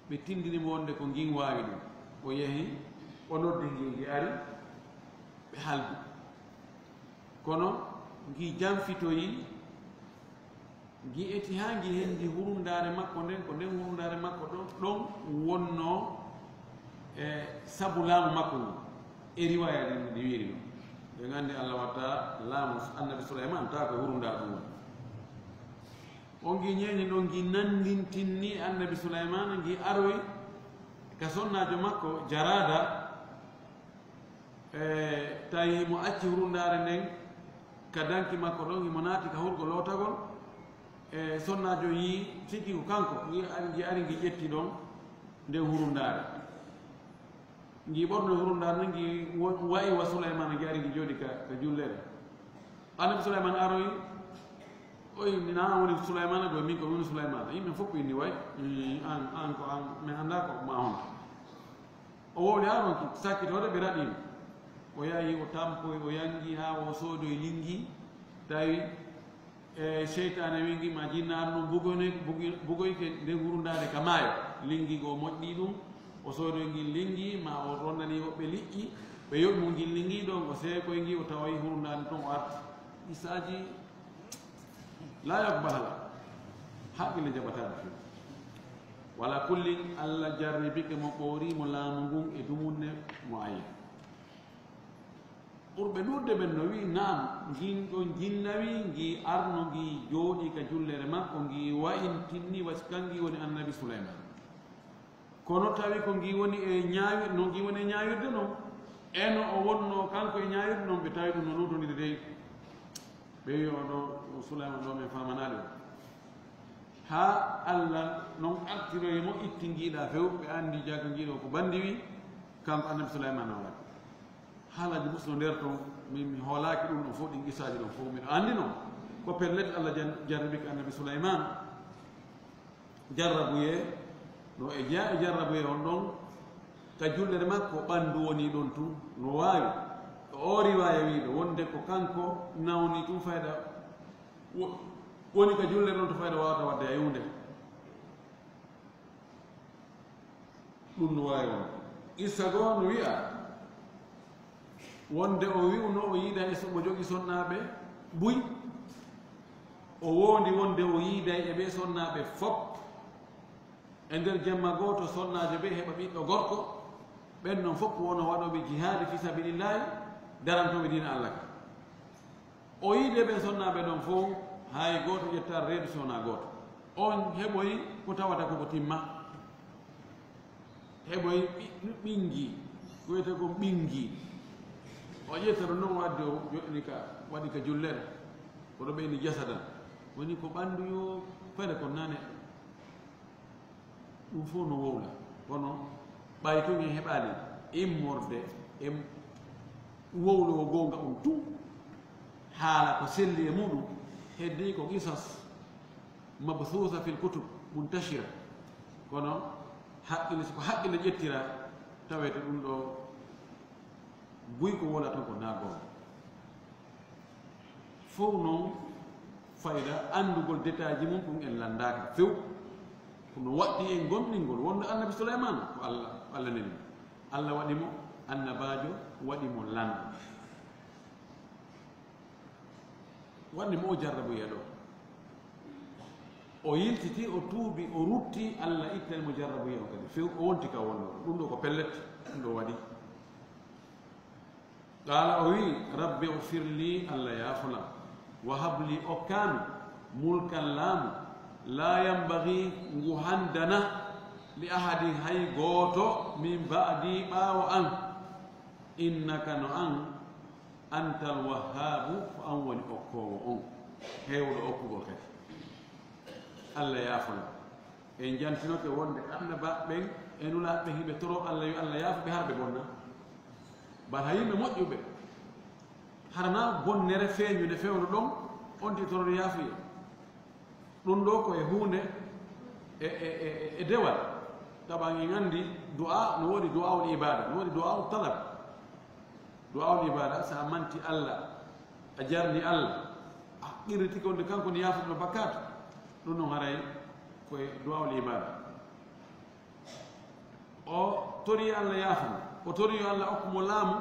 Ɓe tindini mo wonde ko ngin waawi ɗum. O yehi, o noddi ngi, ngi ari, ɓe haldi. Kono ngi janfitoyi, ngi eti haa ngi hendi hurundaare makko nden, ko nden hurundaare makko ɗon, ɗon wonnoo e sabu laamu makko ngun. E riwaaya ɗin ɗi wiiri non. Ɓe nganndi Allah watta laamu Annabi Sulaymaan taa ko e hurundaare ɗum woni. O ngi ñeeñi ɗon, ngi nanndintinni Annabi Sulaymaana, ngi aroyi ka sonnaajo makko Jaraada, e, tawi himo acci hurundaare nden ka danki makko ɗon, himo naati ka hurgo lootagol, e, sonnaajo yii, sikki ko kanko, ngi ari, ngi ari, ngi ƴetti ɗon nden hurundaare. Ngi ɓorno hurundaare nden, ngi wo-, wa'i wa Sulaymaana, ngi ari, ngi jooɗi ka, ka jullere. Annabi Sulayman aroyi, o inni, "Na an woni Sulayman?" Ko min ko woni Sulayman. Yimɓe fof ko inni way, "Mm, an, an ko an, min annda ko ma honto." O wowli haa ronki sakkitoode ɓe raɗi mo. O yahi, o tampoyi, o yangi haa o soodoyi lingi, tawi e seytaane wingi ma jinnaar no bugoyne-, bugi-, bugoyke nder hurundaade ka maayo. Lingi goo moƴƴi ɗum, o soodoyi ngin lingi, ma o ronnani woɓɓe liƴƴi, ɓe yoɓi mo ngin lingi ɗon, o seekoyi ngi, o tawoyi hurundaade ton, o arti. Isaaji laa yaqbaluha, haqqille jaɓataano few. Wala kullin, Allah jarribike mo, ɓoori mo laamu ngun e dumunne mo ayi. Ɓurɓe ɗuuɗde ɓen no wi'i, "Naam, ngin ɗon jinnawi, ngi arno, ngi jooɗi ka jullere makko, ngi wa'intinni, wa si kan ngi woni Annabi Sulayman." Kono tawi ko ngi woni e ñaawi-, no ngi woni e ñaawirde non, e no o wonno kanko e ñaawirde non, ɓe tawi ɗum no luutondiri dey. Ɓe wi'i, "O ɗo, o Sulayman ɗo, min faamanaali on." Haa Allah non artiroyi mo, itti ngiiɗa few, ɓe anndi jaka ngiiɗo ko bandi wi, kanko Annabi Sulayman o waɗi. Haalaaji musuno nder ton, min mi hoolaaki ɗum ɗon fof, ɗin qissaaji ɗon fof, miɗo anndi non. Ko pellet, Allah jan-, jarribike Annabi Sulayman. Jarrabuyee, no e jeyaa e jarrabuyee on ɗon, ka jullere makko, ɓanndu woni ɗon tun, no waawi. Ko oo riwaaya wiiɗo, wonde ko kanko nawni tun fayda, wo-, woni ka jullere ɗon to fayda waawata waɗde hay huunde. Ɗum no waawi wonde. Qissa goo no wi'a, wonde o wi'uno o yiiday e so-, mo jogi sonnaaɓe buy, o woondi wonde o yiiday e ɓee sonnaaɓe fop. E nder jemma gooto, sonnaajo ɓe heɓa ɓiɗɗo gorko, ɓen non fof ko wono waɗooɓe jihaadi fii sabilillahi, darantooɓe diina Allah ka. O yiide ɓen sonnaaɓe ɗon fof, hay gooto ƴettaa reedu si wonaa gooto. On heɓoyi ko tawata ko ko timma. Heɓoyi ɓi-, ɓinngi, ko wiyetee kon ɓinngi. O ƴetta ɗum non, o addi, o joɗɗini ka, waɗi ka jullere. Kono ɓe inni jasadan. Woni ko ɓanndu yo fere kon nane. Ɗum fof no wowla. Kono ɓay tun en heɓaali immorde e wowlowo goonga on tun, haala ko selli e muɗum, heddii ko qisas mabsuusa fil kutub muntashira. Kono haqqille, so ko haqqille ƴettira, tawete ɗum ɗo buy ko wola tan ko naa goonga. Fof noon, fayda anndugol détail ji mum, ɗum en lanndaaka few. Ko no waɗɗi en gomɗingol wonde Annabi Sulaymaana ko Allah, Allah neli mo. Allah waɗi mo annabaajo, waɗi mo lanɗo. Waɗi mo o jarrabuye ɗo. O yiltiti, o tuubi, o rutti, Allah ittani mo jarrabuye on kadi few, o wonti ka wonno. Ɗum ɗo ko pellet, ɗum ɗo waɗi. Qaala, o wi'i, "Rabbi ghfir li, Allah yaafo lan. Wa hab li, okkaami, mulkan, laamu, laa yanbaghi, ngu handana, li ahadin, hay gooto, min ba'di, ɓaawo an. Innaka, no an, antal wahhaabu, ko an woni okkoowo on, heewɗo okkugol kadi. Allah yaafo lan." En jantinoke wonde annabaaɓe ɓen e nulaaɓe ɓen hiɓe toro Allah yo Allah yaafo ɓe hara ɓe bonna. Bata yimɓe moƴƴuɓe, hara na bonnere feeñunde fewndo ɗon, on ti toroɗo yaafuye. Ɗum ɗo ko e huunde e, e, e, e dewal. Tawa en anndi du'a no woodi du'aul ibada, no woodi du'aul talab. Du'aul ibada, so a manti Allah, a jarni Allah, a qirritike wonde kanko ne yaafuɗo bakkaatu. Ɗum ɗon haray ko e du'aul ibada. O tori Allah yaafo mo, o tori yo Allah okku mo laamu,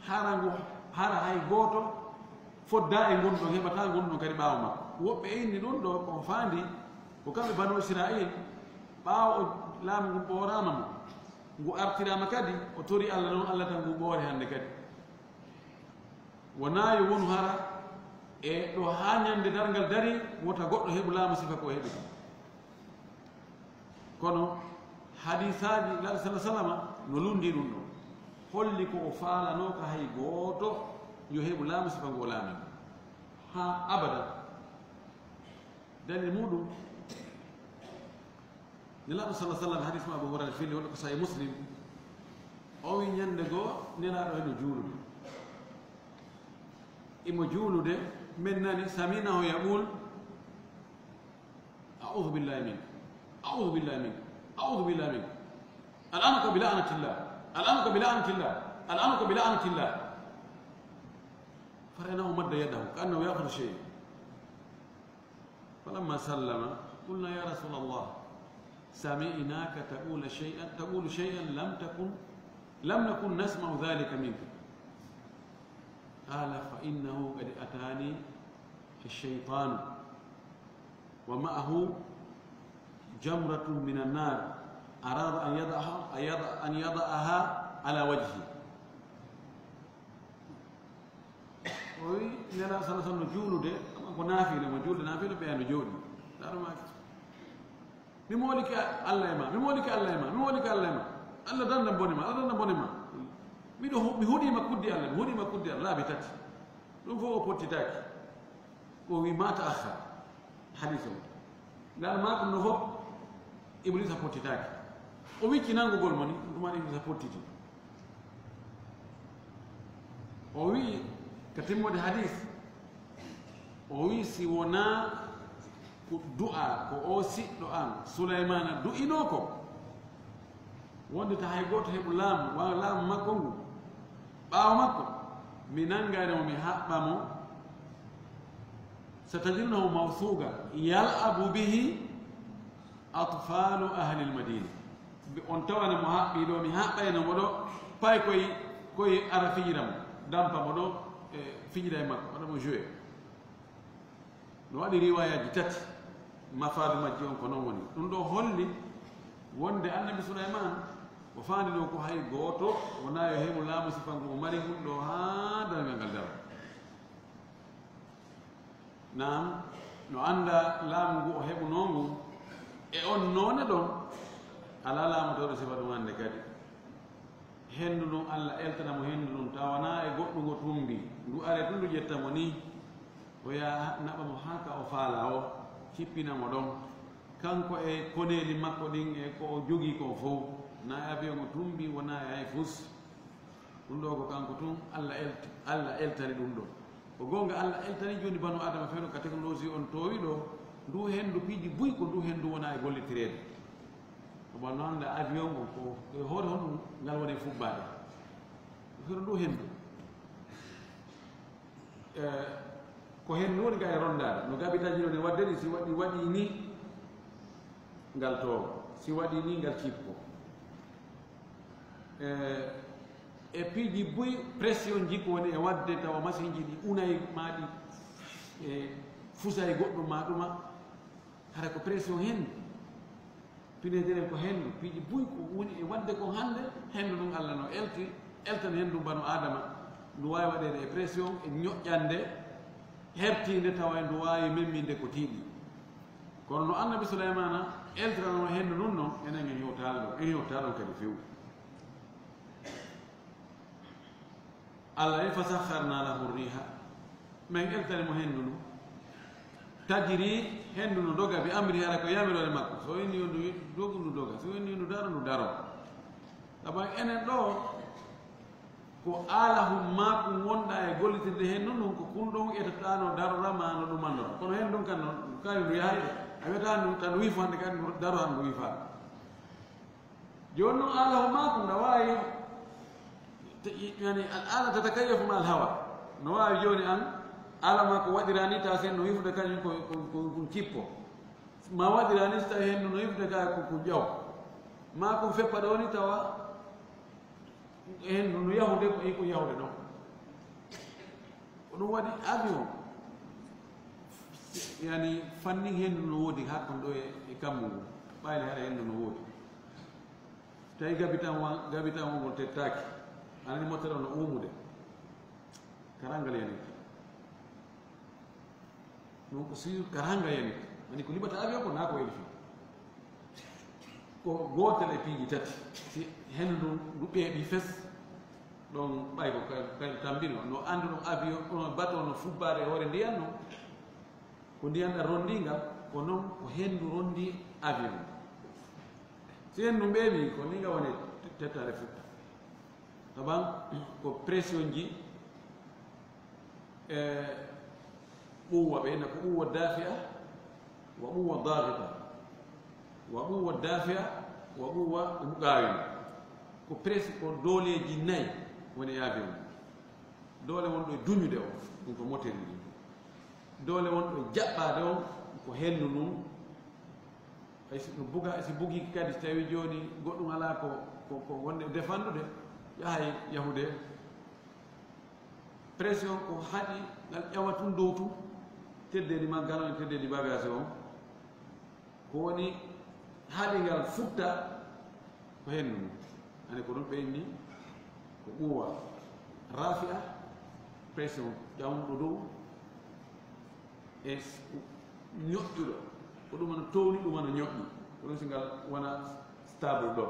hara ngu, hara hay gooto fodda e ngonɗon, heɓata ngonɗon kadi ɓaawo makko. Woɓɓe inni ɗum ɗo ko faandi ko kamɓe Banu Israil, ɓaawo o laamu ngun ɓooraama mo, ngu artiraama kadi, o tori Allah noon, Allah tan ngu ɓoore hannde kadi. Wonaa yo wonu hara e ɗo haa ñande darngal dari, wota goɗɗo heɓu laamu sifa ko o heɓi kon. Kono hadiisaaji Nulaaɗo sallallaahu alayhi wa sallam no lunndii ɗum ɗo. Holli ko o faalanooka hay gooto yo heɓu laamu sifa ngu o laamii. Haa abada. Dalil muuɗum, Nelaaɗo sallallaahu alayhi wa sallam, hadiis mo Abu Hurayra fili, wonɗo ko Sahih Muslim, o wi ñande goo Nelaaɗo hino juulude. Imo juulude, من ناني سمعناه يقول: أعوذ بالله منك، أعوذ بالله منك، أعوذ بالله منك، ألعنك بلعنة الله، ألعنك بلعنة الله، ألعنك بلعنة الله. فرأيناه مد يده كأنه يأخذ شيء. فلما سلم قلنا: يا رسول الله، سمعناك تقول شيئا، تقول شيئا لم تكن، لم نكن نسمع ذلك منك. قال: فإنه قد أتاني الشيطان ومعه جمرة من النار، أراد أن يضعها، أن يضع-، أن يضعها على وجهي. O wi, Nelaaɗo sala sallam no juulude, ko naafila mo, juulde naafila ɓeya no jooɗi. Darmaaki. Mi moolike Allah e ma, mi moolike Allah e ma, mi moolike Allah e ma. Allah danda bone ma, Allah danda bone ma. Miɗo hu-, mi huɗima kuddi Allah, mi huɗima kuddi Allah laabi tati. Ɗum fof o pottitaaki. Ko wi ma ta akhar. Hadis o. Ngal ma ɗum no fof, Iblisa pottitaaki. O wicci nanngugol mo ni, ɗum tuma Iblisa pottiti. O wi'i, ka timmude hadis, o wi'i, si wonaa ko du'a ko o siɗɗo an Suleymaana du'inoo ko, wonde ta hay gooto heɓu laamu, wa laamu makko ngu, ɓaawo makko, mi nanngay mo, mi haɓɓa mo, ستجدونه موثوقا يلعب به أطفال أهل المدينة. Mbi-, on tawana mo haɓɓi ɗo, mi haɓɓayno mo ɗo, pay koye, koye ara fijira mo, dampa mo ɗo, e fijira e makko, waɗa mo joué. No waɗi riwayaaji tati, mafaadu majji on ko noon woni. Ɗum ɗo holli wonde Annabi Suleymaan o faandi ɗo ko hay gooto wonaa yo heɓu laamu sifa ngu o mari ngun ɗo haa darngal ngal daro. Naam, no annda laamu ngu o heɓunoo ngu, e on noone ɗon, alaa laamu tawɗo sifa ɗum hannde kadi. Henndu ndun, Alla eltana mo henndu ndun, tawa wanaa e goɗɗum o tumbi, ndu are tun ndu ƴetta mo nii, o yaha naɓa mo haa ka o faalaa o, cippina mo ɗon. Kanko e koneeli makko ɗin e ko o jogii kon fow, na e avion o tumbi, wonaa e hay fus. Ɗum ɗo ko kanko tun Alla elti-, Alla eltani ɗum ɗo. Ko goonga Alla eltani jooni banu Adama fewndo ka technologie on toowi ɗo, ndu henndu piiji buy ko ndu henndu wona e gollitireede. Ko wano hannde avion on ko e hoore honɗum ngal woni fubbaade. Ko fewndo ndu henndu. Eh, ko henndu woni ka e rondaade. No gabitaji ɗo ne waɗde ni si waɗi, waɗi ni ngal toowa. Si waɗi ni ngal cippo. E, e piiji buy pression ji ko woni e waɗde tawa machine ji ɗi unay ma ɗi, e, fusay goɗɗum ma ɗuma. Hara ko pression henndu. Pine deren ko henndu. Piiji buy ko woni e waɗde ko hannde, henndu ɗum Alla no elti, eltan henndu banu Adama. Ndu waawi waɗeede e pression, e ñoƴƴande, hertiinde tawa ndu waawi memminde ko tiiɗi. Kono no Annabi Suleymaana eltirano henndu ndun non, enen en hewtaali ɗon, en hewtaa ɗon kadi few. Allah en, فسخرنا له الريح, min eltani mo henndu ndun. تجري, henndu ndun doga, بأمره, hara ko yamiroore makko. So inni yo ndu dogu, ndu doga. So inni yo ndu daro, ndu daro. Sabu enen ɗo, ko alahum maakum wonɗa e gollitirde henndu ndun, ko kun ɗon etataano darora ma no ɗumanora. Kono henndu ndun kan non, kañum ndu yahay ɗo. A wiyata ndu tan ndu wifo hannde kadi ndu daro han ndu wifaa. Jooni non alahum maakum na waawi, te-, yani, al-ana tatakayyafu ma al-hawa. No waawi jooni an, ala ma ko waɗira ni tawa sen no wifude kañum ko, ko, ko, ko cippo. Ma waɗira ni so tawi henndu no wifude ka ko, ko ƴaw. Ma ko feppa ɗo ni tawa henndu no yahude ko, ko yahude ɗon. Ko ɗum waɗi avion, yani, fannin henndu no woodi haa kon ɗo e, e kammu ngu, ɓayde haɗa henndu no woodi. Tawi gabitan wa-, gabitan o ngol tettaaki, anani mottere o no uumude, karangal yani. Donc, si karanga yani, mani ko liɓata avion ko naa ko elfi. Ko gootel e piiji tati. Si henndu ndu ɓeeɓi fes, ɗon ɓay ko kay, kay tambino. No annduɗon avion, no bateau no fubbaade e hoore ndiyan non. Ko ndiyan ɗan rondi ngal, ko non ko henndu rondi avion. Si henndu ɓeeɓi, ko ni nga woni tettaade fuɗɗa. Taban ko pression ji, e, Quwwa, ɓe inna ko quwwa dafi'a, wa quwwa daghita, wa quwwa dafi'a, wa quwwa muqawima. Ko presque ko dooleeji nayi woni e avion. Doole wonɗo e duñude o, ɗum ko moteur ni. Doole wonɗo e jaɓɓaade o, ko henndu ndun. Hay si ɗum buga, si bugii kadi, si tawii jooni goɗɗum alaa ko, ko, ko wonde e defandude, yahay yahude. Pression ko haɗi ngal ƴawa tun dow tun, teddeendi maggal on e teddeendi bagage on. Ko woni haɗi ngal futta ko henndu mum. Ane ko ɗum ɓe inni ko quwwa rafi'a, pression ƴawnɗo dow, e s-, ñoƴƴuɗo. Ko ɗum ana towni, ɗum ana ñoƴƴi. Ko ɗum si ngal wona stable ɗo.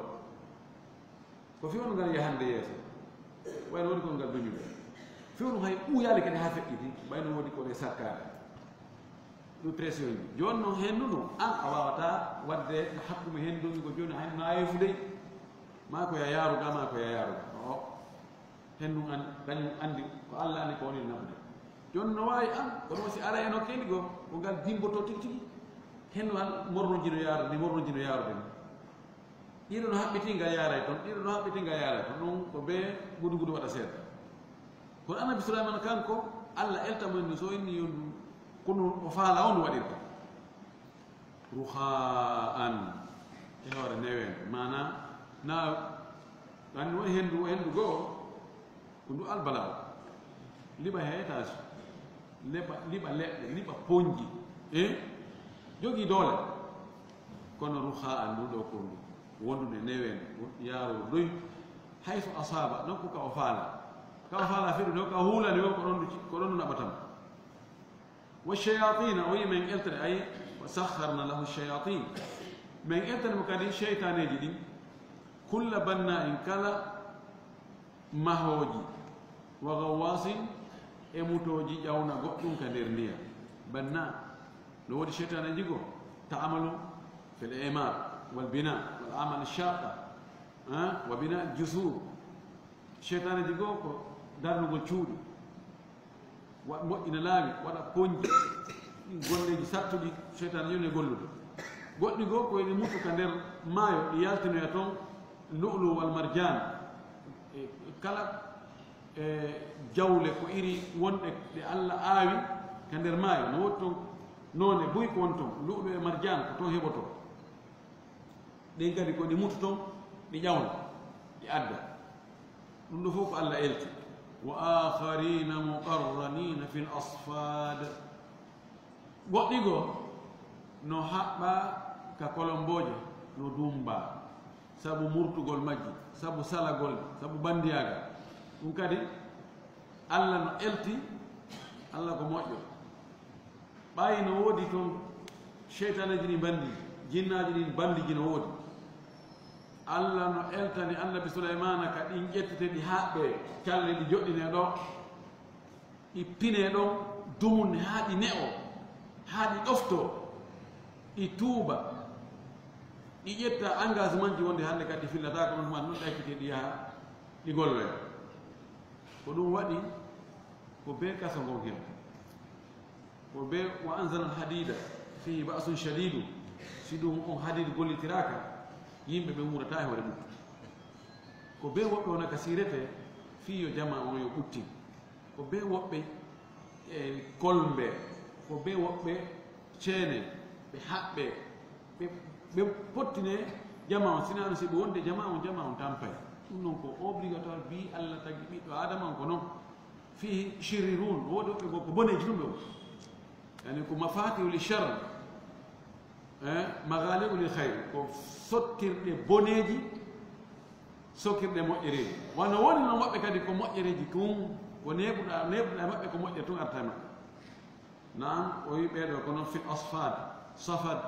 Ko fewndo ngal yahande yeeso, wayno woodi kon ngal duñude. Fewndo hay ɓuuyaali kadi haa feƴƴiti, wayno woodi kon e sakkaade. Ɗum pression ji. Jooni noon henndu ndun, an a waawataa waɗde hakkunde henndu ndun ko jooni hay no ayefu dey. Maa ko ya yaaru ga, maa ko ya yaaru ga. O, henndu an, kañum anndi ko Alla anndi ko woni naɓude. Jooni no waawi an, kono si ara e nokkeeli goo, ko ngal dimboto tigi tigi. Henndu an mornoji no yaara, ndi mornoji no yaarude ni. Ɗiɗo no haɓɓiti, nga yaaray toon, ɗiɗo no haɓɓiti, nga yaaray toon. Ɗum ko bee gudu gudu waɗa seeɗa. Kono Annabi Suleymaana kanko, Alla elta mo henndu, so inni yondu, kono o faala on waɗirta. Ruhaa an, e hoore neweende. Maanaa, na, anndi won henndu, henndu goo, ko ndu albalaaɗo. Liɓa he étage, liɓa, liɓa leɗɗe, liɓa poñji. E? Jogii doole. Kono ruhaa an ndu ɗo ko ndu wondude neweende, yaaro doy. Haysu asaaba, nokku ka o faala. Ka o faala fiɗude o, ka huulani o, ko ɗon ndu ci-, ko ɗon ndu naɓata mo. Wa shayatina, o yi men eltere, ay, wa sakharna lahu shayatin. Men eltere mo kadi seytaaneeji ɗin. Kulla banna'in, kala mahooji, wa gawwasin, e mutooji ƴawna goɗɗum ka nder ndiyam. Banna, no woodi seytaaneeji goo, ta'amalu fil imar, wal bina, wal amal shaqqa, ah, wa bina jusur. Seytaaneeji goo ko darnugol cuuɗi. Wa-, moƴƴina laawi, waɗa poñji. Ɗin golleeji sattuɗi, seytaane yoni e gollude. Goɗɗi goo ko ene mutu ka nder maayo, ɗi yaltinoya toon lu'lu wal marjaan. E kala, e jawle ko iri wonɗe ɗe Alla aawi ka nder maayo. No woodi toon noone buy ko won toon, lu'lu e marjaan ko toon heɓotoo. Ɗin kadi ko ɗi mutu toon, ɗi ƴawna, ɗi adda. Ɗum ɗo fof ko Alla elti. Wa akharina muqarranina fil asfad. Goɗɗi goo no haɓɓaa ka kolombooje, no dummbaa, sabu murtugol majji, sabu salagol, sabu banndiyaagal. Ɗum kadi Alla no elti, Alla ko moƴƴo. Ɓay no woodi toon seytaaneeji ɗi mbandi, jinnaaji ɗin mbandi ji no woodi. Alla no eltani Annabi Suleymaana ka ɗin ƴettite, ɗi haɓɓee, calle ɗi joɗɗinee ɗo, ɗi pinee ɗon dumunne haa ɗi ne'oo, haa ɗi ɗoftoo, ɗi tuuba, ɗi ƴetta engagement ji wonde hannde kadi ɗi fillataako ɗon, ɗum ɗon ɗakkitee ɗi yaha ɗi golloya. Ko ɗum waɗi ko bee kaso ngon heen. Ko bee wa anzalna al-hadida fihi ba'sun shadidu. Si ɗum on hadid gollitiraaka, yimɓe ɓe wuurata e hoore mum. Ko bee woɓɓe wona ka siirete fii yo jamaa on yo ɓuttin. Ko bee woɓɓe e kolmbe, ko bee woɓɓe ceene, ɓe haɓɓe, ɓe, ɓe pottine jamaa on. Sinaa no si ɓe wonde jamaa on, jamaa on tampay. Ɗum noon ko obligatoire, bii Alla tagi ɓiɗɗo Aadama on ko noon. Fihi shirirun, woodi woɓɓe goo ko boneeji ɗum ɓe woni. Yani ko mafatihu li sharr, eh, maghaliqu li khayr, ko sottirɗe boneeji, sokirɗe moƴƴereeji. Wano woni noon woɓɓe kadi ko moƴƴereeji tun, ko neeɓuɗaa, neeɓuɗaa e maɓɓe ko moƴƴere tun arta e maɓɓe. Naam, o wi ɓee ɗoo ko noon fil asfad, safad,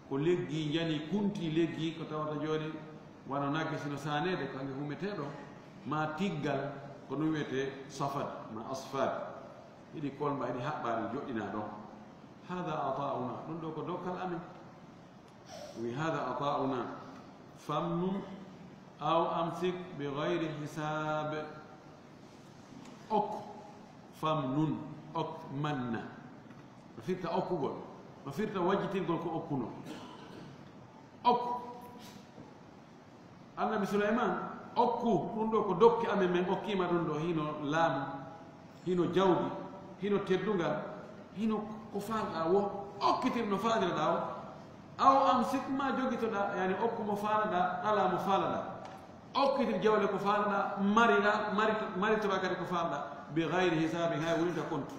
ko leggi njani kunti leggi ko tawata jooni wano nagge sino saaneede, ko hange humeteeɗo, maa tiggal, ko ɗum wiyetee safad, maa asfad. Hiɗi kolmba, hiɗi haɓɓa, ɗi joɗɗinaa ɗon. Hada ata'una, ɗum ɗoo ko dokkal amen. Wi hada ata'una, famnun aw amsik bi ghayri hisab. Ok, famnun, ok, manna. No firta okkugol, no firta wajjitirgol ko okkuno. Okku. Annabi Suleyman, okku, ɗum ɗo ko dokke amen, men okkiima ɗum ɗo, hino laamu, hino jawdi, hino teddungal, hino ko faalɗaa wo, okkitir no faaliraɗaa o. Aw amsik, ma jogitoɗaa, yani okku mo faalaɗaa, ɗalaa mo faalaɗaa. Okkitir jawle ko faalaɗaa, marira, marito-, maritora kadi ko faalaɗaa, bi gayri hisaabin, hay wonita kontu.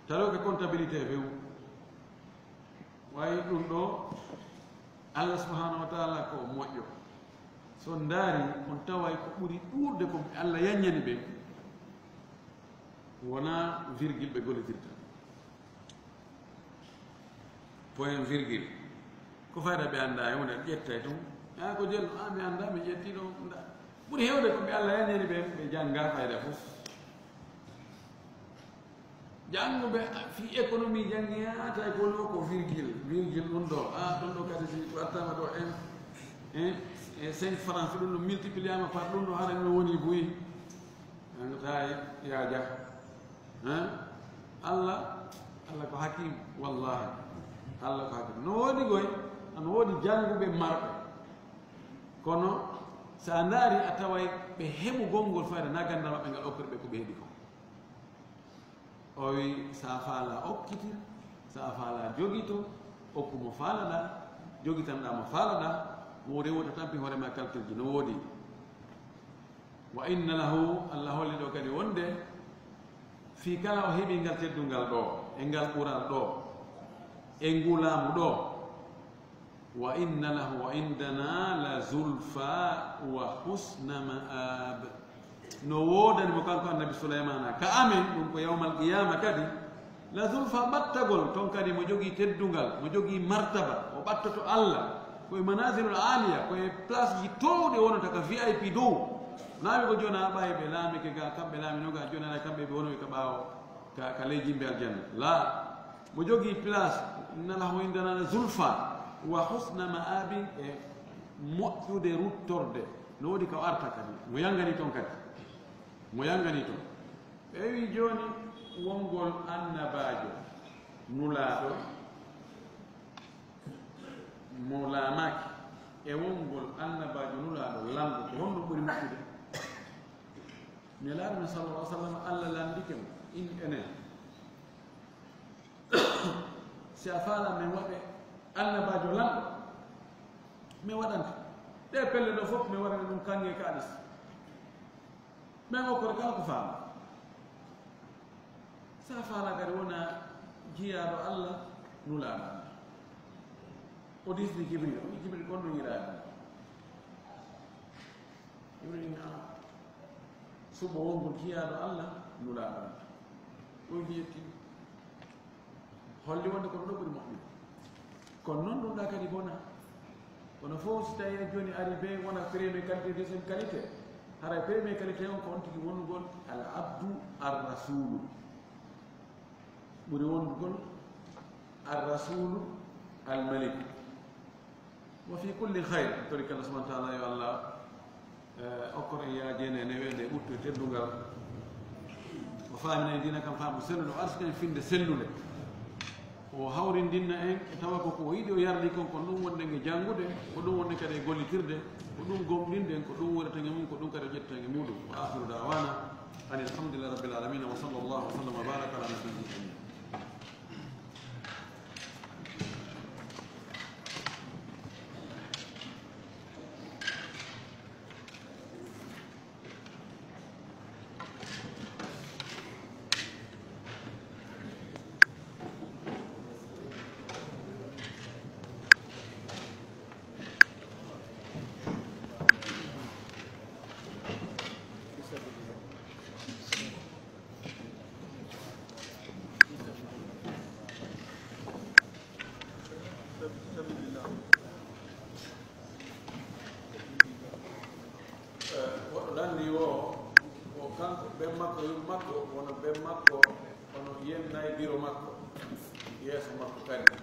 Taroke comptabilité few. Wayi ɗum ɗo, Allah subhanahu wa taala ko moƴƴo. So on ndaari, on taway ko ɓuri ɗuuɗde ko ɓe Allah yaññani ɓe, wonaa virgule ɓe gollitirta. Point virgule. Ko fayda ɓe anndaa e hunde, ƴettay ɗum. A ko jelno, a mi anndaa, mi ƴetti ɗo, nda. Ɓuri heewde ko ɓe Allah yaññani ɓe, ɓe janngaa fayda fof. Jannguɓe fii économie janngi, a tawi ko no ko virgule, virgule ɗum ɗo, a ɗum ɗo kadi si wattama ɗo en, en, e cinq francs, ɗum ɗo multipliama par ɗum ɗo, hara no woni buy. An tawi yaaja. Hein? Allah, Allah ko hakim, wallahi. Allah ko hakim. No woodi goy, no woodi jannguɓe marɓe. Kono sa ndaari a taway ɓe heɓugol ngol fayda na ganndal maɓɓe ngal okkori ɓe ko ɓe heɓi ko. O wi, sa faala okkitir, sa faala jogito, okku mo faalaɗa, jogitanɗa mo faalaɗa, mo rewota tampi hoore ma kalkilji no woodi. Wa inna lahu, Allah holli ɗo kadi wonde, fii kala o heɓi ngal teddungal ɗo, e ngal ɓural ɗo, e ngu laamu ɗo, wa inna lahu indana la zulfa wa husna ma'ab. No woodani mo kanko annabi Sulaymana ka amen, ɗum ko yawmal qiyama kadi, la zulfa ɓattagol, ton kadi mo jogii teddungal, mo jogii martaba, o ɓattoto Allah, ko e manazilul aliya, ko e place ji towɗi wonata ka V I P dow. Nawi ko jona ɓay ɓe laamike ga, kamɓe laamino ga, jona ala kamɓe ɓe wonowi ka ɓaawo, ka, ka ley jimbe aljanna. La, mo jogii place, inna lahu indana zulfa, wa husna ma'abin, e moƴƴude ruttorde. No woodi ka o arta kadi, mo yangani ton kadi. Mo yangani ton. Ɓe wi jooni wongol annabaajo nulaaɗo mo laamaaki, e wongol annabaajo nulaaɗo lanɗo, ko honɗum ɓuri moƴƴude? Nelaaɗo men sallallahu alaihi wasallam, Allah lanndike mo, in enen. Si a faala men waɗe annabaajo lanɗo, mi waɗante. Ɗe pelle ɗo fof mi waɗani ɗum kaŋŋe kaalis. Men okkore kala ko faama. Sa faala kadi wona jiyaaɗo Allah, nulaaɗo Allah. O disni Jibril, o wi Jibril kon no yiɗaa ɗum. Jibril ina suɓo wongol jiyaaɗo Allah, nulaaɗo Allah. O wi yetti. Holli wonde ko ɗum ɗo ɓuri moƴƴude. Kono noon ɗum ɗa kadi bona. Kono fof si tawi en jooni ari be wona premier qualité, deuxième qualité. Haray premier qualité on ko on tigi wonugol al abdu ar rasulu. Ɓuri wonugol ar rasulu al malik. Wa fi kulli khayr. Tori kala subhanahu wa ta'ala yo Allah, eh, okkor en yaajeende e neweende e ɓuttu e teddungal. O faamina en diina kam faamu sellude, o arsika en finde sellude. O hawrindinna en e tawa ko ko o yiɗi o yardi kon, ko ɗum wonde nge janngude, ko ɗum wonde kadi e gollitirde, ko ɗum gomɗinde, ko ɗum wonata nge mum, ko ɗum kadi o ƴettata nge muɗum. Wa akhiru da'wana anil hamdulillahi rabbil alamin, wa sallallahu wa sallam wa baraka ala nabiyyina Muhammad. Eh, woɗɗo lanndi o, o kanko, ben makko, yumma makko, wono ben makko, kono yennay biro makko, yeeso makko kadi.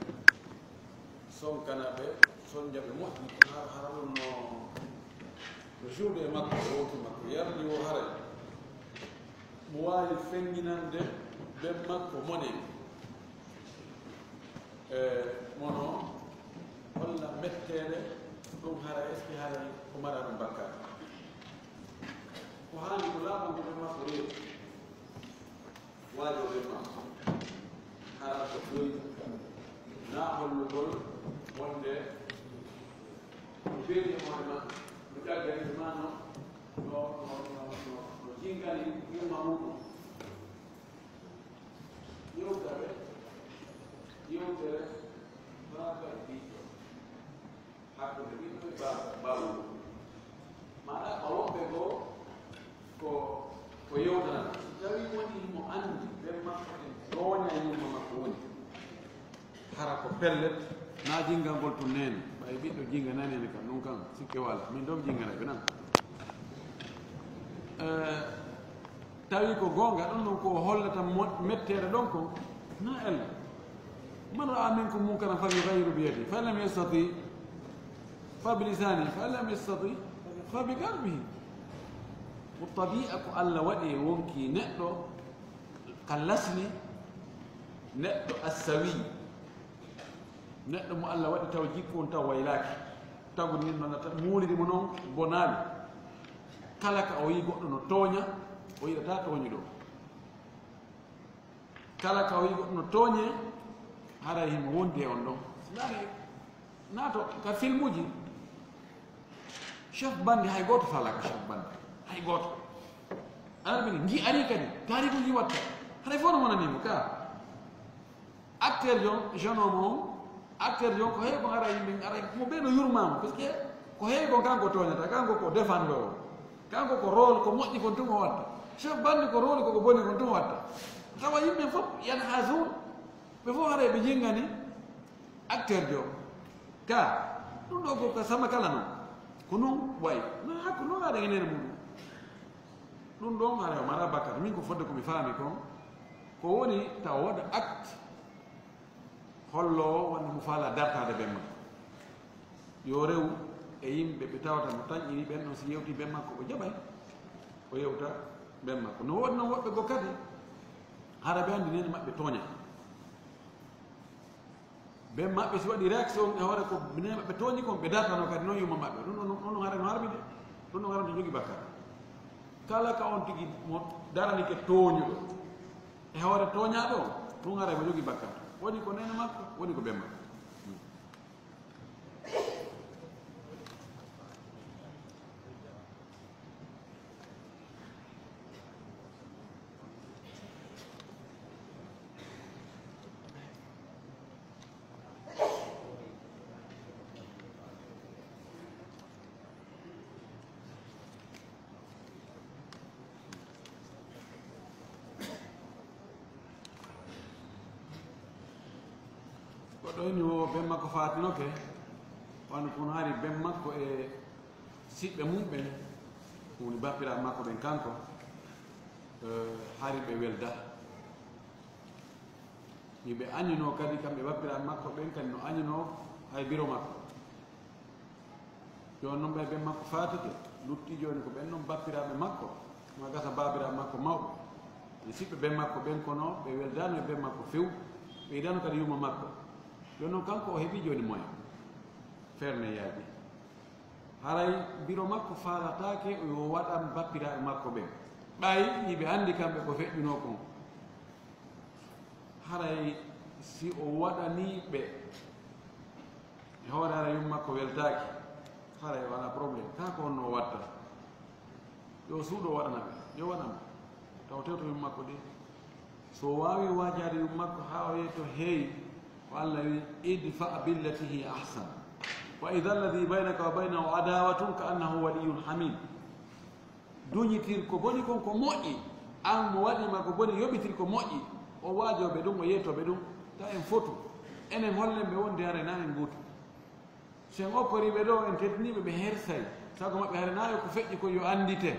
Sonkana ɓe, sonja ɓe moƴƴi, har-, hara ɗum no, no juuɗe e makko, e wonki makko. Yardi o haray mo waawi fennginande ben makko monen. E mono holla metteede ɗum, hara est-ce que haray ko mara ɗum bakkaat? Ko haani ko laaɓan ko ɓe makko reedu. Waajooɓe ma hara ko ɗoy na hollugol wonde no feeri e hoore ma, no ƴaggani ma, no, no, no, no, no, no jingani yumma muɗum. Yewtere, yewtere, baaba e ɓiɗɗo. Hakkunde ɓiɗɗo e baaba, baaba mum. Maanaa ko wonɓe goo ko, ko yewtanata. Si tawii wonii himo anndi ɓen makko ɓen tooña yumma makko woni, hara ko pellet, naa jinngangol tun neene. Ɓay ɓiɗɗo jinnga naa neene kam, ɗun kam sikke walaa. Min ɗon jinnganay ɓe nan. Eh, Tawi ko goonga, ɗon non ko hollata mo-, metteere ɗon kon, na ella. Man ra'a minkum munkaran falyughayyirhu biyadihi, fa in lam yastati' fa bilisanihi, fa in lam yastati' fa biqalbihi. Ko tabi'a ko Alla waɗi e wonkii neɗɗo ka lasli, neɗɗo assawi, neɗɗo mo Alla waɗi taw jikku on taw waylaaki, tagu nin non ta-, muuliri mo non bonaali. Kala ka o yi goɗɗo no tooña, o yiɗataa tooñuɗo. Kala ka o yi goɗɗo no tooñe, haray himo wondi e on ɗon. Ndaare, naato ka filmuuji, chef bandi hay gooto faalaaka chef bandi. Hay gooto. Aɗa mini, nji ari kadi, taariikuuji watta. Haray fof no wonani mo ka. Acteur jon, jeune homme on, acteur jon ko heewi ko ara yimɓe, ara mo ɓe no yurmaama, parce que ko heewi ko kanko tooñata, kanko ko défendoowo, kanko ko rôle, ko moƴƴi kon tun o watta. Chef bandi ko rôle ko ko boni kon tun o watta. Tawa yimɓe fof yan ha jour, ɓe fof haray ɓe jingani acteur jon. Ka, ɗum ɗo ko ka sama kala non. Ko non wayi, no hakko non haɗa e nene muɗum. Ɗum ɗon haray o mara bakkat. Min ko fodde ko mi faami kon, ko woni taw waɗa acte holloowo wonde mo faala dartaade ɓen makko. Yo rew e yimɓe ɓe tawata mo tanƴini ɓen ɗon, si yewti ɓen makko o jaɓay, o yewta ɓen makko. No woodi non woɓɓe goo kadi, hara ɓe anndi neene maɓɓe tooña. Ɓen maɓɓe si waɗi réaction e hoore ko neene maɓɓe tooñi kon, ɓe dartano kadi non yumma maɓɓe. Ɗum ɗon, ɗum ɗon hara no harmi de. Ɗum ɗon hara no jogii bakkat. Kala ka on tigi mo daranike tooñuɗo e hoore tooñaaɗo on, ɗum haray mo jogii bakkaatu. Woni ko neene makko, woni ko ɓen makko. Goɗɗo hini wo ben makko faatinoke, wano kono hari ben makko e siɓɓe mum ɓen, woni bappiraaɓe makko ɓen kanko, eh, hari ɓe welda. Ni ɓe añinoo kadi kamɓe bappiraaɓe makko ɓen kadi no añinoo hay biro makko. Jooni non ɓay ben makko faatike, lutti jooni ko ɓen non bappiraaɓe makko, ma gasa baabiraaɓe makko mawɓe. Ɓe siɓɓe ben makko ɓen kono ɓe weldaano e ben makko few, ɓe yiɗaano kadi yumma makko. Jooni non kanko o heɓii jooni moyen. Ferneyaaji. Haray biro makko faalataake yo waɗan bappiraaɓe makko ɓen. Ɓay hiɓe anndi kamɓe ko feƴƴunoo kon. Haray si o waɗanii ɓe e hoore, haray yumma makko weltaaki, haray wala problème. Kaa ko honno o watta? Yo suuɗo waɗana ɓe, yo waɗan. Taw tewto yumma makko ɗi. So o waawi waajaade yumma makko haa o yehi to heewi, ko Alla wi, "Idfa billati hiya ahsan. Fa idha alladhi baynaka wa baynahu adawatun ka annahu waliyyun hamim." Duñitir ko boni kon ko moƴƴi, an mo waɗii ma ko boni, yoɓitir ko moƴƴi. O waajoo ɓe ɗum, o yeetoo ɓe ɗum, ta en fotu. Enen hollen ɓe wonde haray na en gootu. Si en okkorii ɓe ɗo, en teddinii ɓe, ɓe hersay. Sago maɓɓe haray na yo ko feƴƴi ko yo anndite.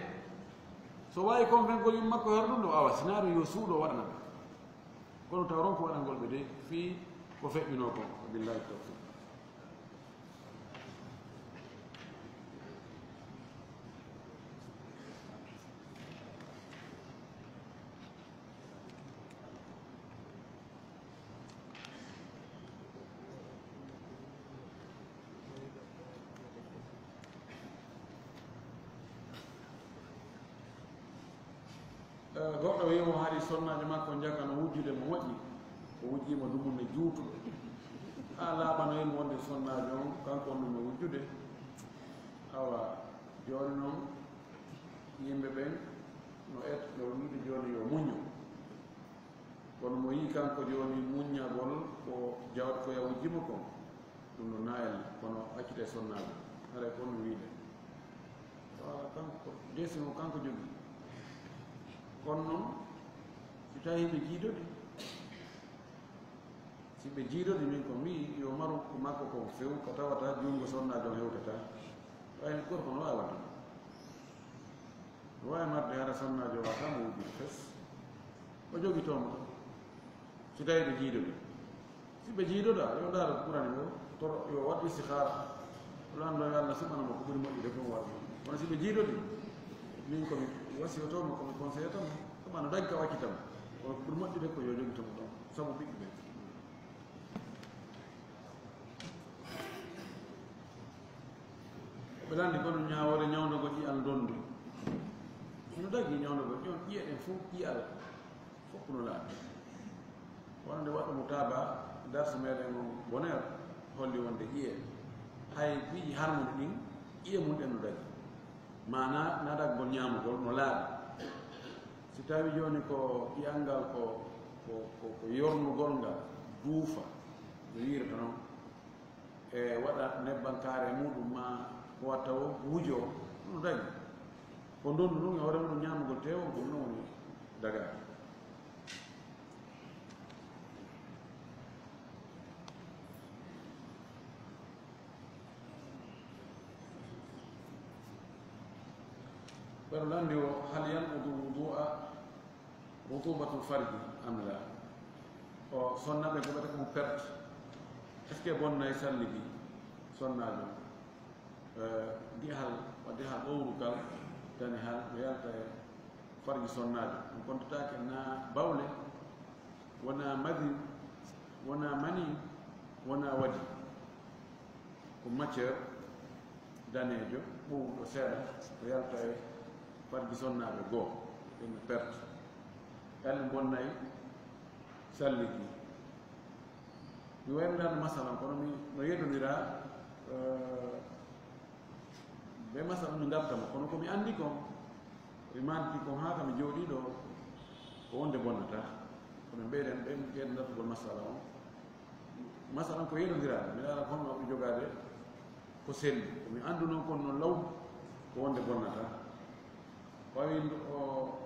So waawi kon fen ko yum makko hewre ɗum ɗo, awa, si na ɗum yo suuɗo waɗana ɓe. Kono taw ronko waɗangol ɓe de, fii ko feƴƴunoo kon. Billahi tawfiq. O wi'i mo hari sonnaajo makko njaka no wujjude mo moƴƴi, o wujjii mo dumunne juutuɗo. Haa laaɓanoyi mo wonde sonnaajo on, kanko on no wujjude. Awa, jooni non, yimɓe ɓen no et-, no wiide jooni yo muñño. Kono mo yi'i kanko jooni muññagol ko jawata ko ya wujji mo kon, ɗum no naayal, kono accita e sonnaajo. Haray ko no wiide. Wala kanko, jeesi mo kanko jogii. Kono non, si tawi ɓe jiidodi, si ɓe jiidodi, min ko mi yo maru ko makko kon few, ko tawata junngo sonnaajo on hewtata. Ɓay gorko no waawa ɗum. No waawi marde hara sonnaajo o waɗa mo wujjude fes. O jogitoo mo. Si tawi ɓe jiidodi. Si ɓe jiidoda, yo ndaaro ko ɓurani mo, toro yo waɗ istihara. O lanndo yo Allah suɓano mo ko ɓuri moƴƴude ko waɗa. Kono si ɓe jiidodi, min ko mi wasiyotoo mo, ko mi conseillotoo mo, ko ɓano dagga o accita mo. Kono ko ɓuri moƴƴude ko yo jogito mo ɗon, sabu ɓiɓɓe ɓen. Ɓe lanndi kono ñaawoore ñawndogol ƴi'al ndonndu. Hino dagi ñawndogol ƴon ƴi'e ɗen fof, ƴi'al fof no laaɓi. Wonande waɗɗo mo taaba, darsu meɗen on bonheur holli wonde ƴi'e, hay piiji harmude ɗin, ƴi'e mum ɗen no dagi. Maanaa, na daggol ñaamugol no laaɓi. Si tawi jooni ko ƴi'al ngal ko, ko, ko, ko yornugol ngal, duufa, no yiirata non, e waɗa nebban kaare e muɗum, ma ko watta o wujoo, no dañi. Ko ndonndu ɗum e hoore muɗum ñaamugol teewo, ɗum noon woni dagaade. Ɓeɗo lanndi o, hal yanqudu wudu'a rutubatul farji am la? O sonna ɓe goɓata ko perte. Est-ce que bonnay salligi sonnaajo? Eh, dihal, wa dihal ɓowrugal, dani hal, no yalta e farji sonnaajo. Ɗum kontataake na bawle, wona madi, wona mani, wona wadi. Ko matière daneejo ɓowɗo seeɗa, ko yalta e farji sonnaaɓe goo, ɓe no perte. Ɗan bonnay salligi. Mi wayriraano masalan, kono mi no yeddondira, eh, be masalan mi ngarta mo, kono ko mi anndi kon, mi manti kon haa ka mi jooɗii ɗo, ko wonde bonnata. Kono ɓeyden, ɓen ɓeyden dartugol masala on. Masalan ko yeddondiraade, mi laara ko honno ɓe jogaade ko selli. Ko mi anndu non kon non law, ko wonde bonnata. Wawi o,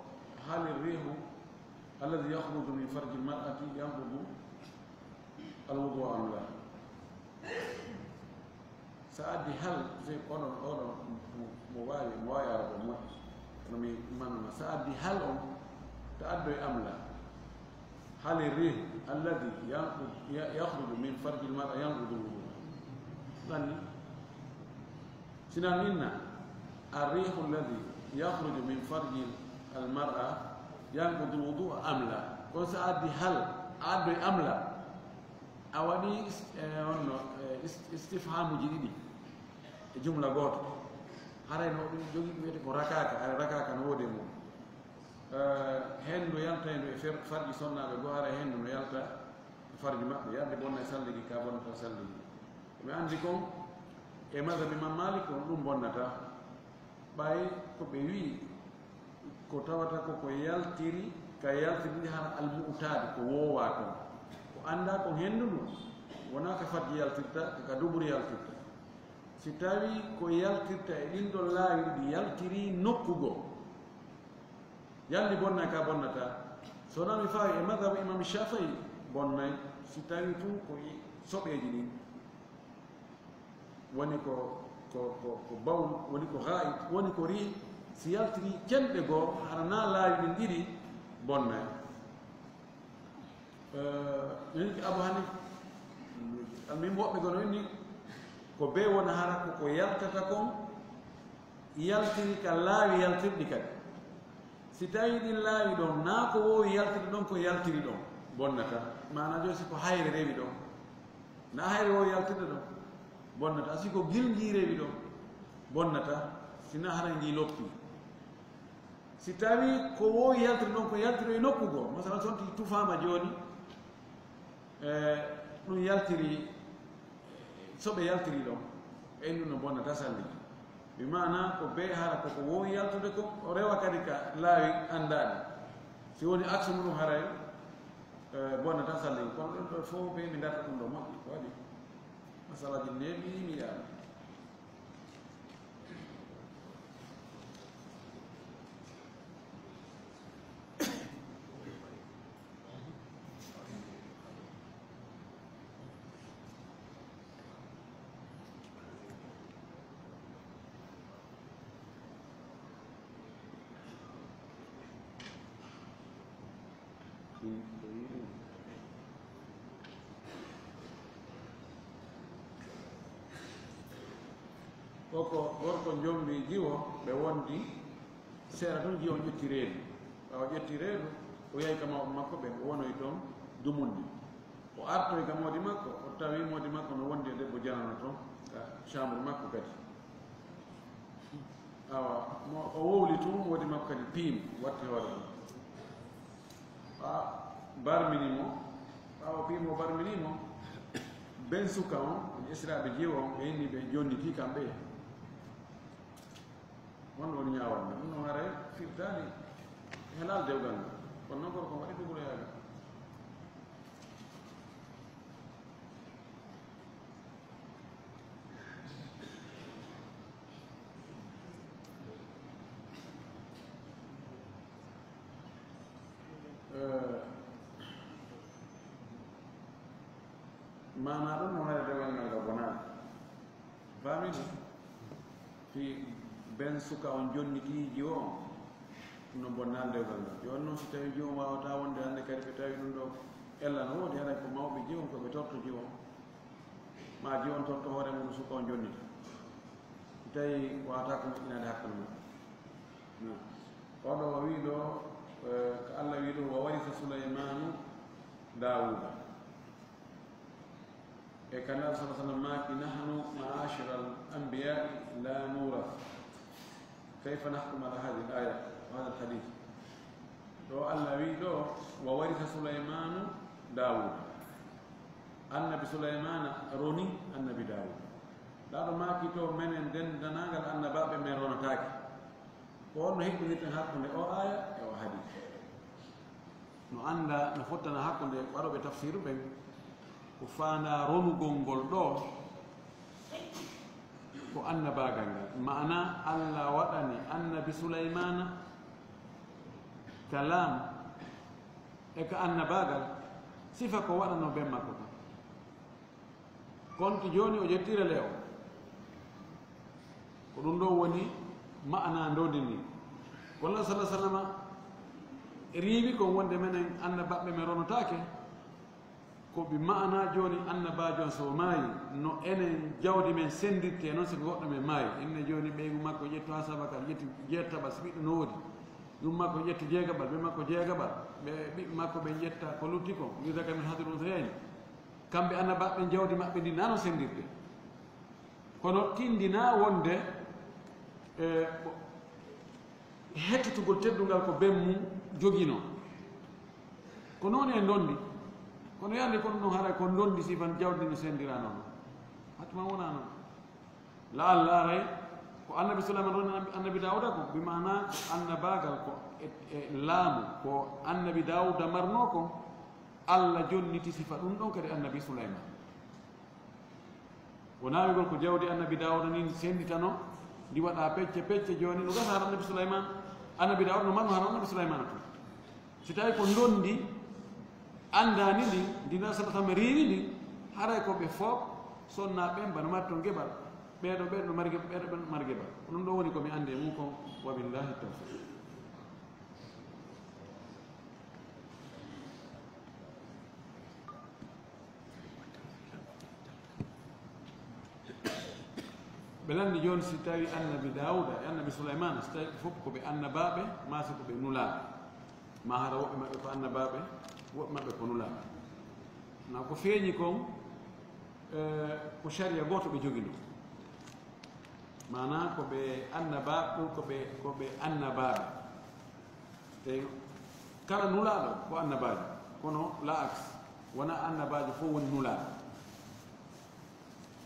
hal riihu alladi yakhruju min farji lmar'ati yanqudu alwudu am la? Sa addi hal, je oɗon, oɗon mo, mo waawi, mo waawi arabo moƴƴi. Kono mi manuma, sa addi hal on, ta addo e am la. Hal riihu alladi yanqu-, ya-, yakhruju min farji lmar'a yanqudu lwudu? Ɗanni. Sinan inna, arriihu alladi yakhruju min farji almar'a yanqudu lwudu am la? Kono sa addi hal, a addo e am la. A waɗi is-, e, honno, e, is-, istifhamuji ɗiɗi e jumla gooto. Haray no ɗum jogii ko wiyetee ko rakaaka, haray rakaaka no woodi e mum. E, henndu yaltayndu e fer-, farji sonnaaɓe goo, haray henndu no yalta e farji maɓɓe, yande bonnay salligi ka bonnata salligi. Ko mi anndi kon, e mazhab Imam Malik kon ɗum bonnata. Ɓay ko ɓe wi'i, ko tawata ko ko yaltiri, ka yaltiri hara almu'taadi, ko woowaa kon. Ko anndaa kon henndu ndu, wonaa ka farji yaltirta, ka, ka dubur yaltirta. Si tawii ko yaltirta e ɗin ɗon laawi ɗiɗi yaltirii nokku goo, yalli bonnay ka bonnataa? So wonaa mi faawi e madhabu Imam Shafi'i, bonnay, si tawii tun ko i soɓeeji ɗin. Woni ko, ko, ko, ko bawl, woni ko ghaa'it, woni ko riih, si yaltirii cenɗe goo, hara naa laawi ɗin ɗiɗi, bonnay. Eh, min ko Abu Hanifa, min woɓɓe goo no inni, ko bee wona hara ko, ko yaltata kon, yaltiri ka laawi yaltirɗi kadi. Si tawii ɗin laawi ɗon, naa ko woowi yaltirde ɗon, ko yaltiri ɗon, bonnata. Maanaa jooni si ko hayre rewi ɗon, naa hayre woowi yaltirde ɗon, bonnata. Si ko gilngi rewi ɗon, bonnata, si naa haray ngi loppi. Si tawii ko woowi yaltude ɗon, ko yaltiri e nokku goo, masalan, so on tigi tufaama jooni, e, ɗum yaltiri, so ɓe yaltiri ɗon, ɓe ɗum no bonnata salli. Bi maana ko bee hara ko, ko woowi yaltude ko, o rewa kadi ka laawi anndaaɗi. Si woni aksu muɗum haray, e, bonnata salli. Kono ɗum ɗo fof bee mi darta ɗum ɗo moƴƴi, ko waɗi? Masalaaji neeɓi mi yaama. Koko gorko njombi jiwo, ɓe wondi seeɗa tun, jiwo ƴetti reedu. Ɓaawo ƴetti reedu, o yahi ka mawɓe makko ɓen, o wonoyi toon dumunde. O artoyi ka moodi makko, o tawi moodi makko no wondi e debbo janano toon ka chambre makko kadi. Awa, mo o wowli tun, moodi makko kadi piimo, watti hoore mum. Ɓa-, barmini mo, ɓaawo piimo barmini mo, ben suka on, woni esiraaɓe jiwo on, ɓe inni ɓe jonniti kamɓe. Won woni ñaawal men. Ɗum noon haray firtaani helaal dewgal ngal. Kono noon gorko on waɗi duguloyaagal. Eh, maanaa ɗum no haray dewgal ngal ka bonaani. Faami ɗum? Fii ben suka on jonniti jiwo on, ɗum no bonnaali dewgal ngal. Jooni noon, si tawii jiwo on waawataa wonde hannde kadi, ɓe tawi ɗum ɗo ella no woodi, haray ko mawɓe jiwo on, ko ɓe torto jiwo on. Maa jiwo on torto hoore mum, suka on jonnita. Si tawii waawataa ko moƴƴinaade hakkunde maɓɓe. Oɗo o wii ɗo, eh, ko Allah wii ɗo, "Wa warisa Sulaymaanu Daawuuda." E ka Nabi sallallahu alaihi wasallam maaki, "Nahnu ma'ashiral anbiya'i la nurath. Kayfa nahkum ala hadhihi al-aya wa hadha al-hadith?" Ɗo Allah wii ɗo, "Wa warisa Sulaymaanu Daawuuda." Annabi Sulaymaana roni Annabi Daawuuda. Ɗa ɗo maaki to, menen denndaangal annabaaɓe men ronotaake. Ko honno heɓɓinirten hakkunde o aya e o hadith? No annda, no fottana hakkunde waɗooɓe tafsiru ɓen, ko faandaa ronugol ngol ɗo, ko annabaagal ngal. Maana, Allah waɗani Annabi Sulaymaana ka laamu e ka annabaagal, sifa ko waɗanoo ben makko kan. Kono to jooni o ƴetti relais o. Ko ɗum ɗo woni maana ndondi ndi. Kono Nabi sallallahu alaihi wasallam riiwi kon wonde menen annabaaɓe men ronotaake, ko bi maana jooni annabaajo on so maayi, no enen jawdi men sendirte non si ko goɗɗo men maayi. Inne jooni ɓeygu makko ƴettu haa sabakal, ƴetti jeettaɓal si ɓiɗɗo no woodi. Ɗum makko ƴettu jeegaɓal, ɓe makko jeegaɓal, ɓe ɓiɓɓe makko ɓe ƴetta ko lutti kon, li zakari mithlu hazzil unsayayni. Kamɓe annabaaɓe ɓen, jawdi maɓɓe ndin na no sendirde. Kono tindinaa wonde, e, ko hettitugol teddungal ko ben mum joginoo. Ko noon en ndondi. Kono yande kono ɗum haray ko ndondi sifan jawdi no sendiraa noon. Hatuma wonaa noon. La'alla aray ko Annabi Sulaymaan roni Annabi, Annabi Daawuda ko, bi maana ko annabaagal ko e, e laamu ko Annabi Daawuda marnoo kon, Allah jonniti sifa ɗum ɗon kadi Annabi Sulaymaan. O naawigol ko jawdi Annabi Daawuda ndin senditano, ndi waɗa pecce pecce, jooni no gasa hara Annabi Sulaymaan, Annabi Daawuda no marno hara Annabi Sulaymaana tun. Si tawi ko ndondi anndaani ndi, ndi Nabi sallallahu alaihi wasallam riiwi ndi, haray ko ɓe fof sonnaa ɓen bano mari toon geɓal, ɓeeɗo ɓen no mari geɓal, ɓeeɗo ɓen no mari geɓal. Ko ɗum ɗo woni ko mi anndi e mum kon, wa billahi tawfiq. Ɓe lanndi jooni, si tawi Annabi Daawuda e Annabi Sulaymaana, si tawi ɓe fof ko ɓe annabaaɓe, maa si ko ɓe nulaaɓe, maa hara woɓɓe maɓɓe ko annabaaɓe, woɓɓe maɓɓe ko nulaaɓe. Na ko feeñi kon, eh, ko sariya gooto ɓe joginoo. Maanaa ko ɓe annabaaɓe, ko ɓe, ko ɓe annabaaɓe. E kala nulaaɗo ko annabaajo, kono la aks, wona annabaajo fof woni nulaaɗo.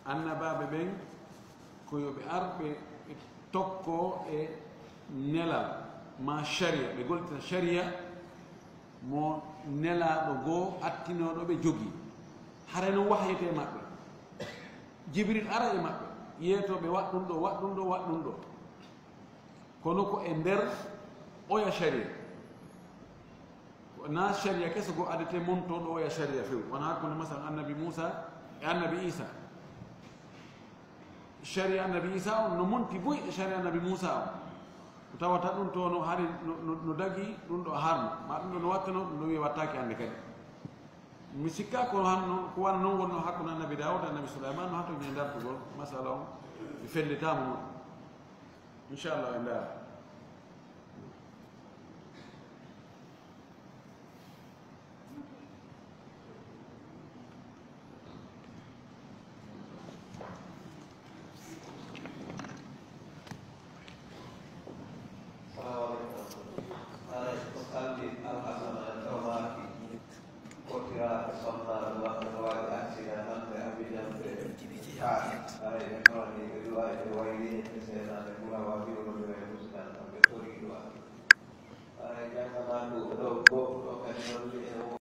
Annabaaɓe ɓen ko yo ɓe ar ɓe tokko e nelal ma sharia, ɓe gollitina sharia mo nelaaɗo goo attinooɗo ɓe jogii. Haray noon wahyete e maɓɓe. Jibril ara e maɓɓe, yeeto ɓe waɗ ɗum ɗo, waɗ ɗum ɗo, waɗ ɗum ɗo. Kono ko e nder oya sharia. Ko na sharia keso go adete montooɗo oya sharia few. Wona hakkunde masalan annabi Muusa e annabi Isa. Sharia annabi Isa on no monti buy e sharia annabi Muusa on. Ko tawata ɗum to no hari no, no, no dagi ɗum ɗo harno. Ma ɗum ɗo no wattano, ɗum ɗo wiye wattaaki hannde kadi. Mi sikka ko hanno, ko wano non wonno hakkunde annabi Dawuda e annabi Suleyman, no hatto ñe dartugol masala on, mi fellitaama non. Inchallah, en ndaara. Salamu aleykum. Haray ko salli Alhasana e Tomaaki, kottiraaɓe sonnaaɓe maɓɓe no waɗi accident hannde Abidjan ɓe kaari. Haray ɓe kawani ɓe duwaay ɓe wayli en ɓe seenaade ngura wa hiwrondira e musiɗal maɓɓe tori duwaay. Haray jannganaa ɗo ɗo ɗo kadi holli en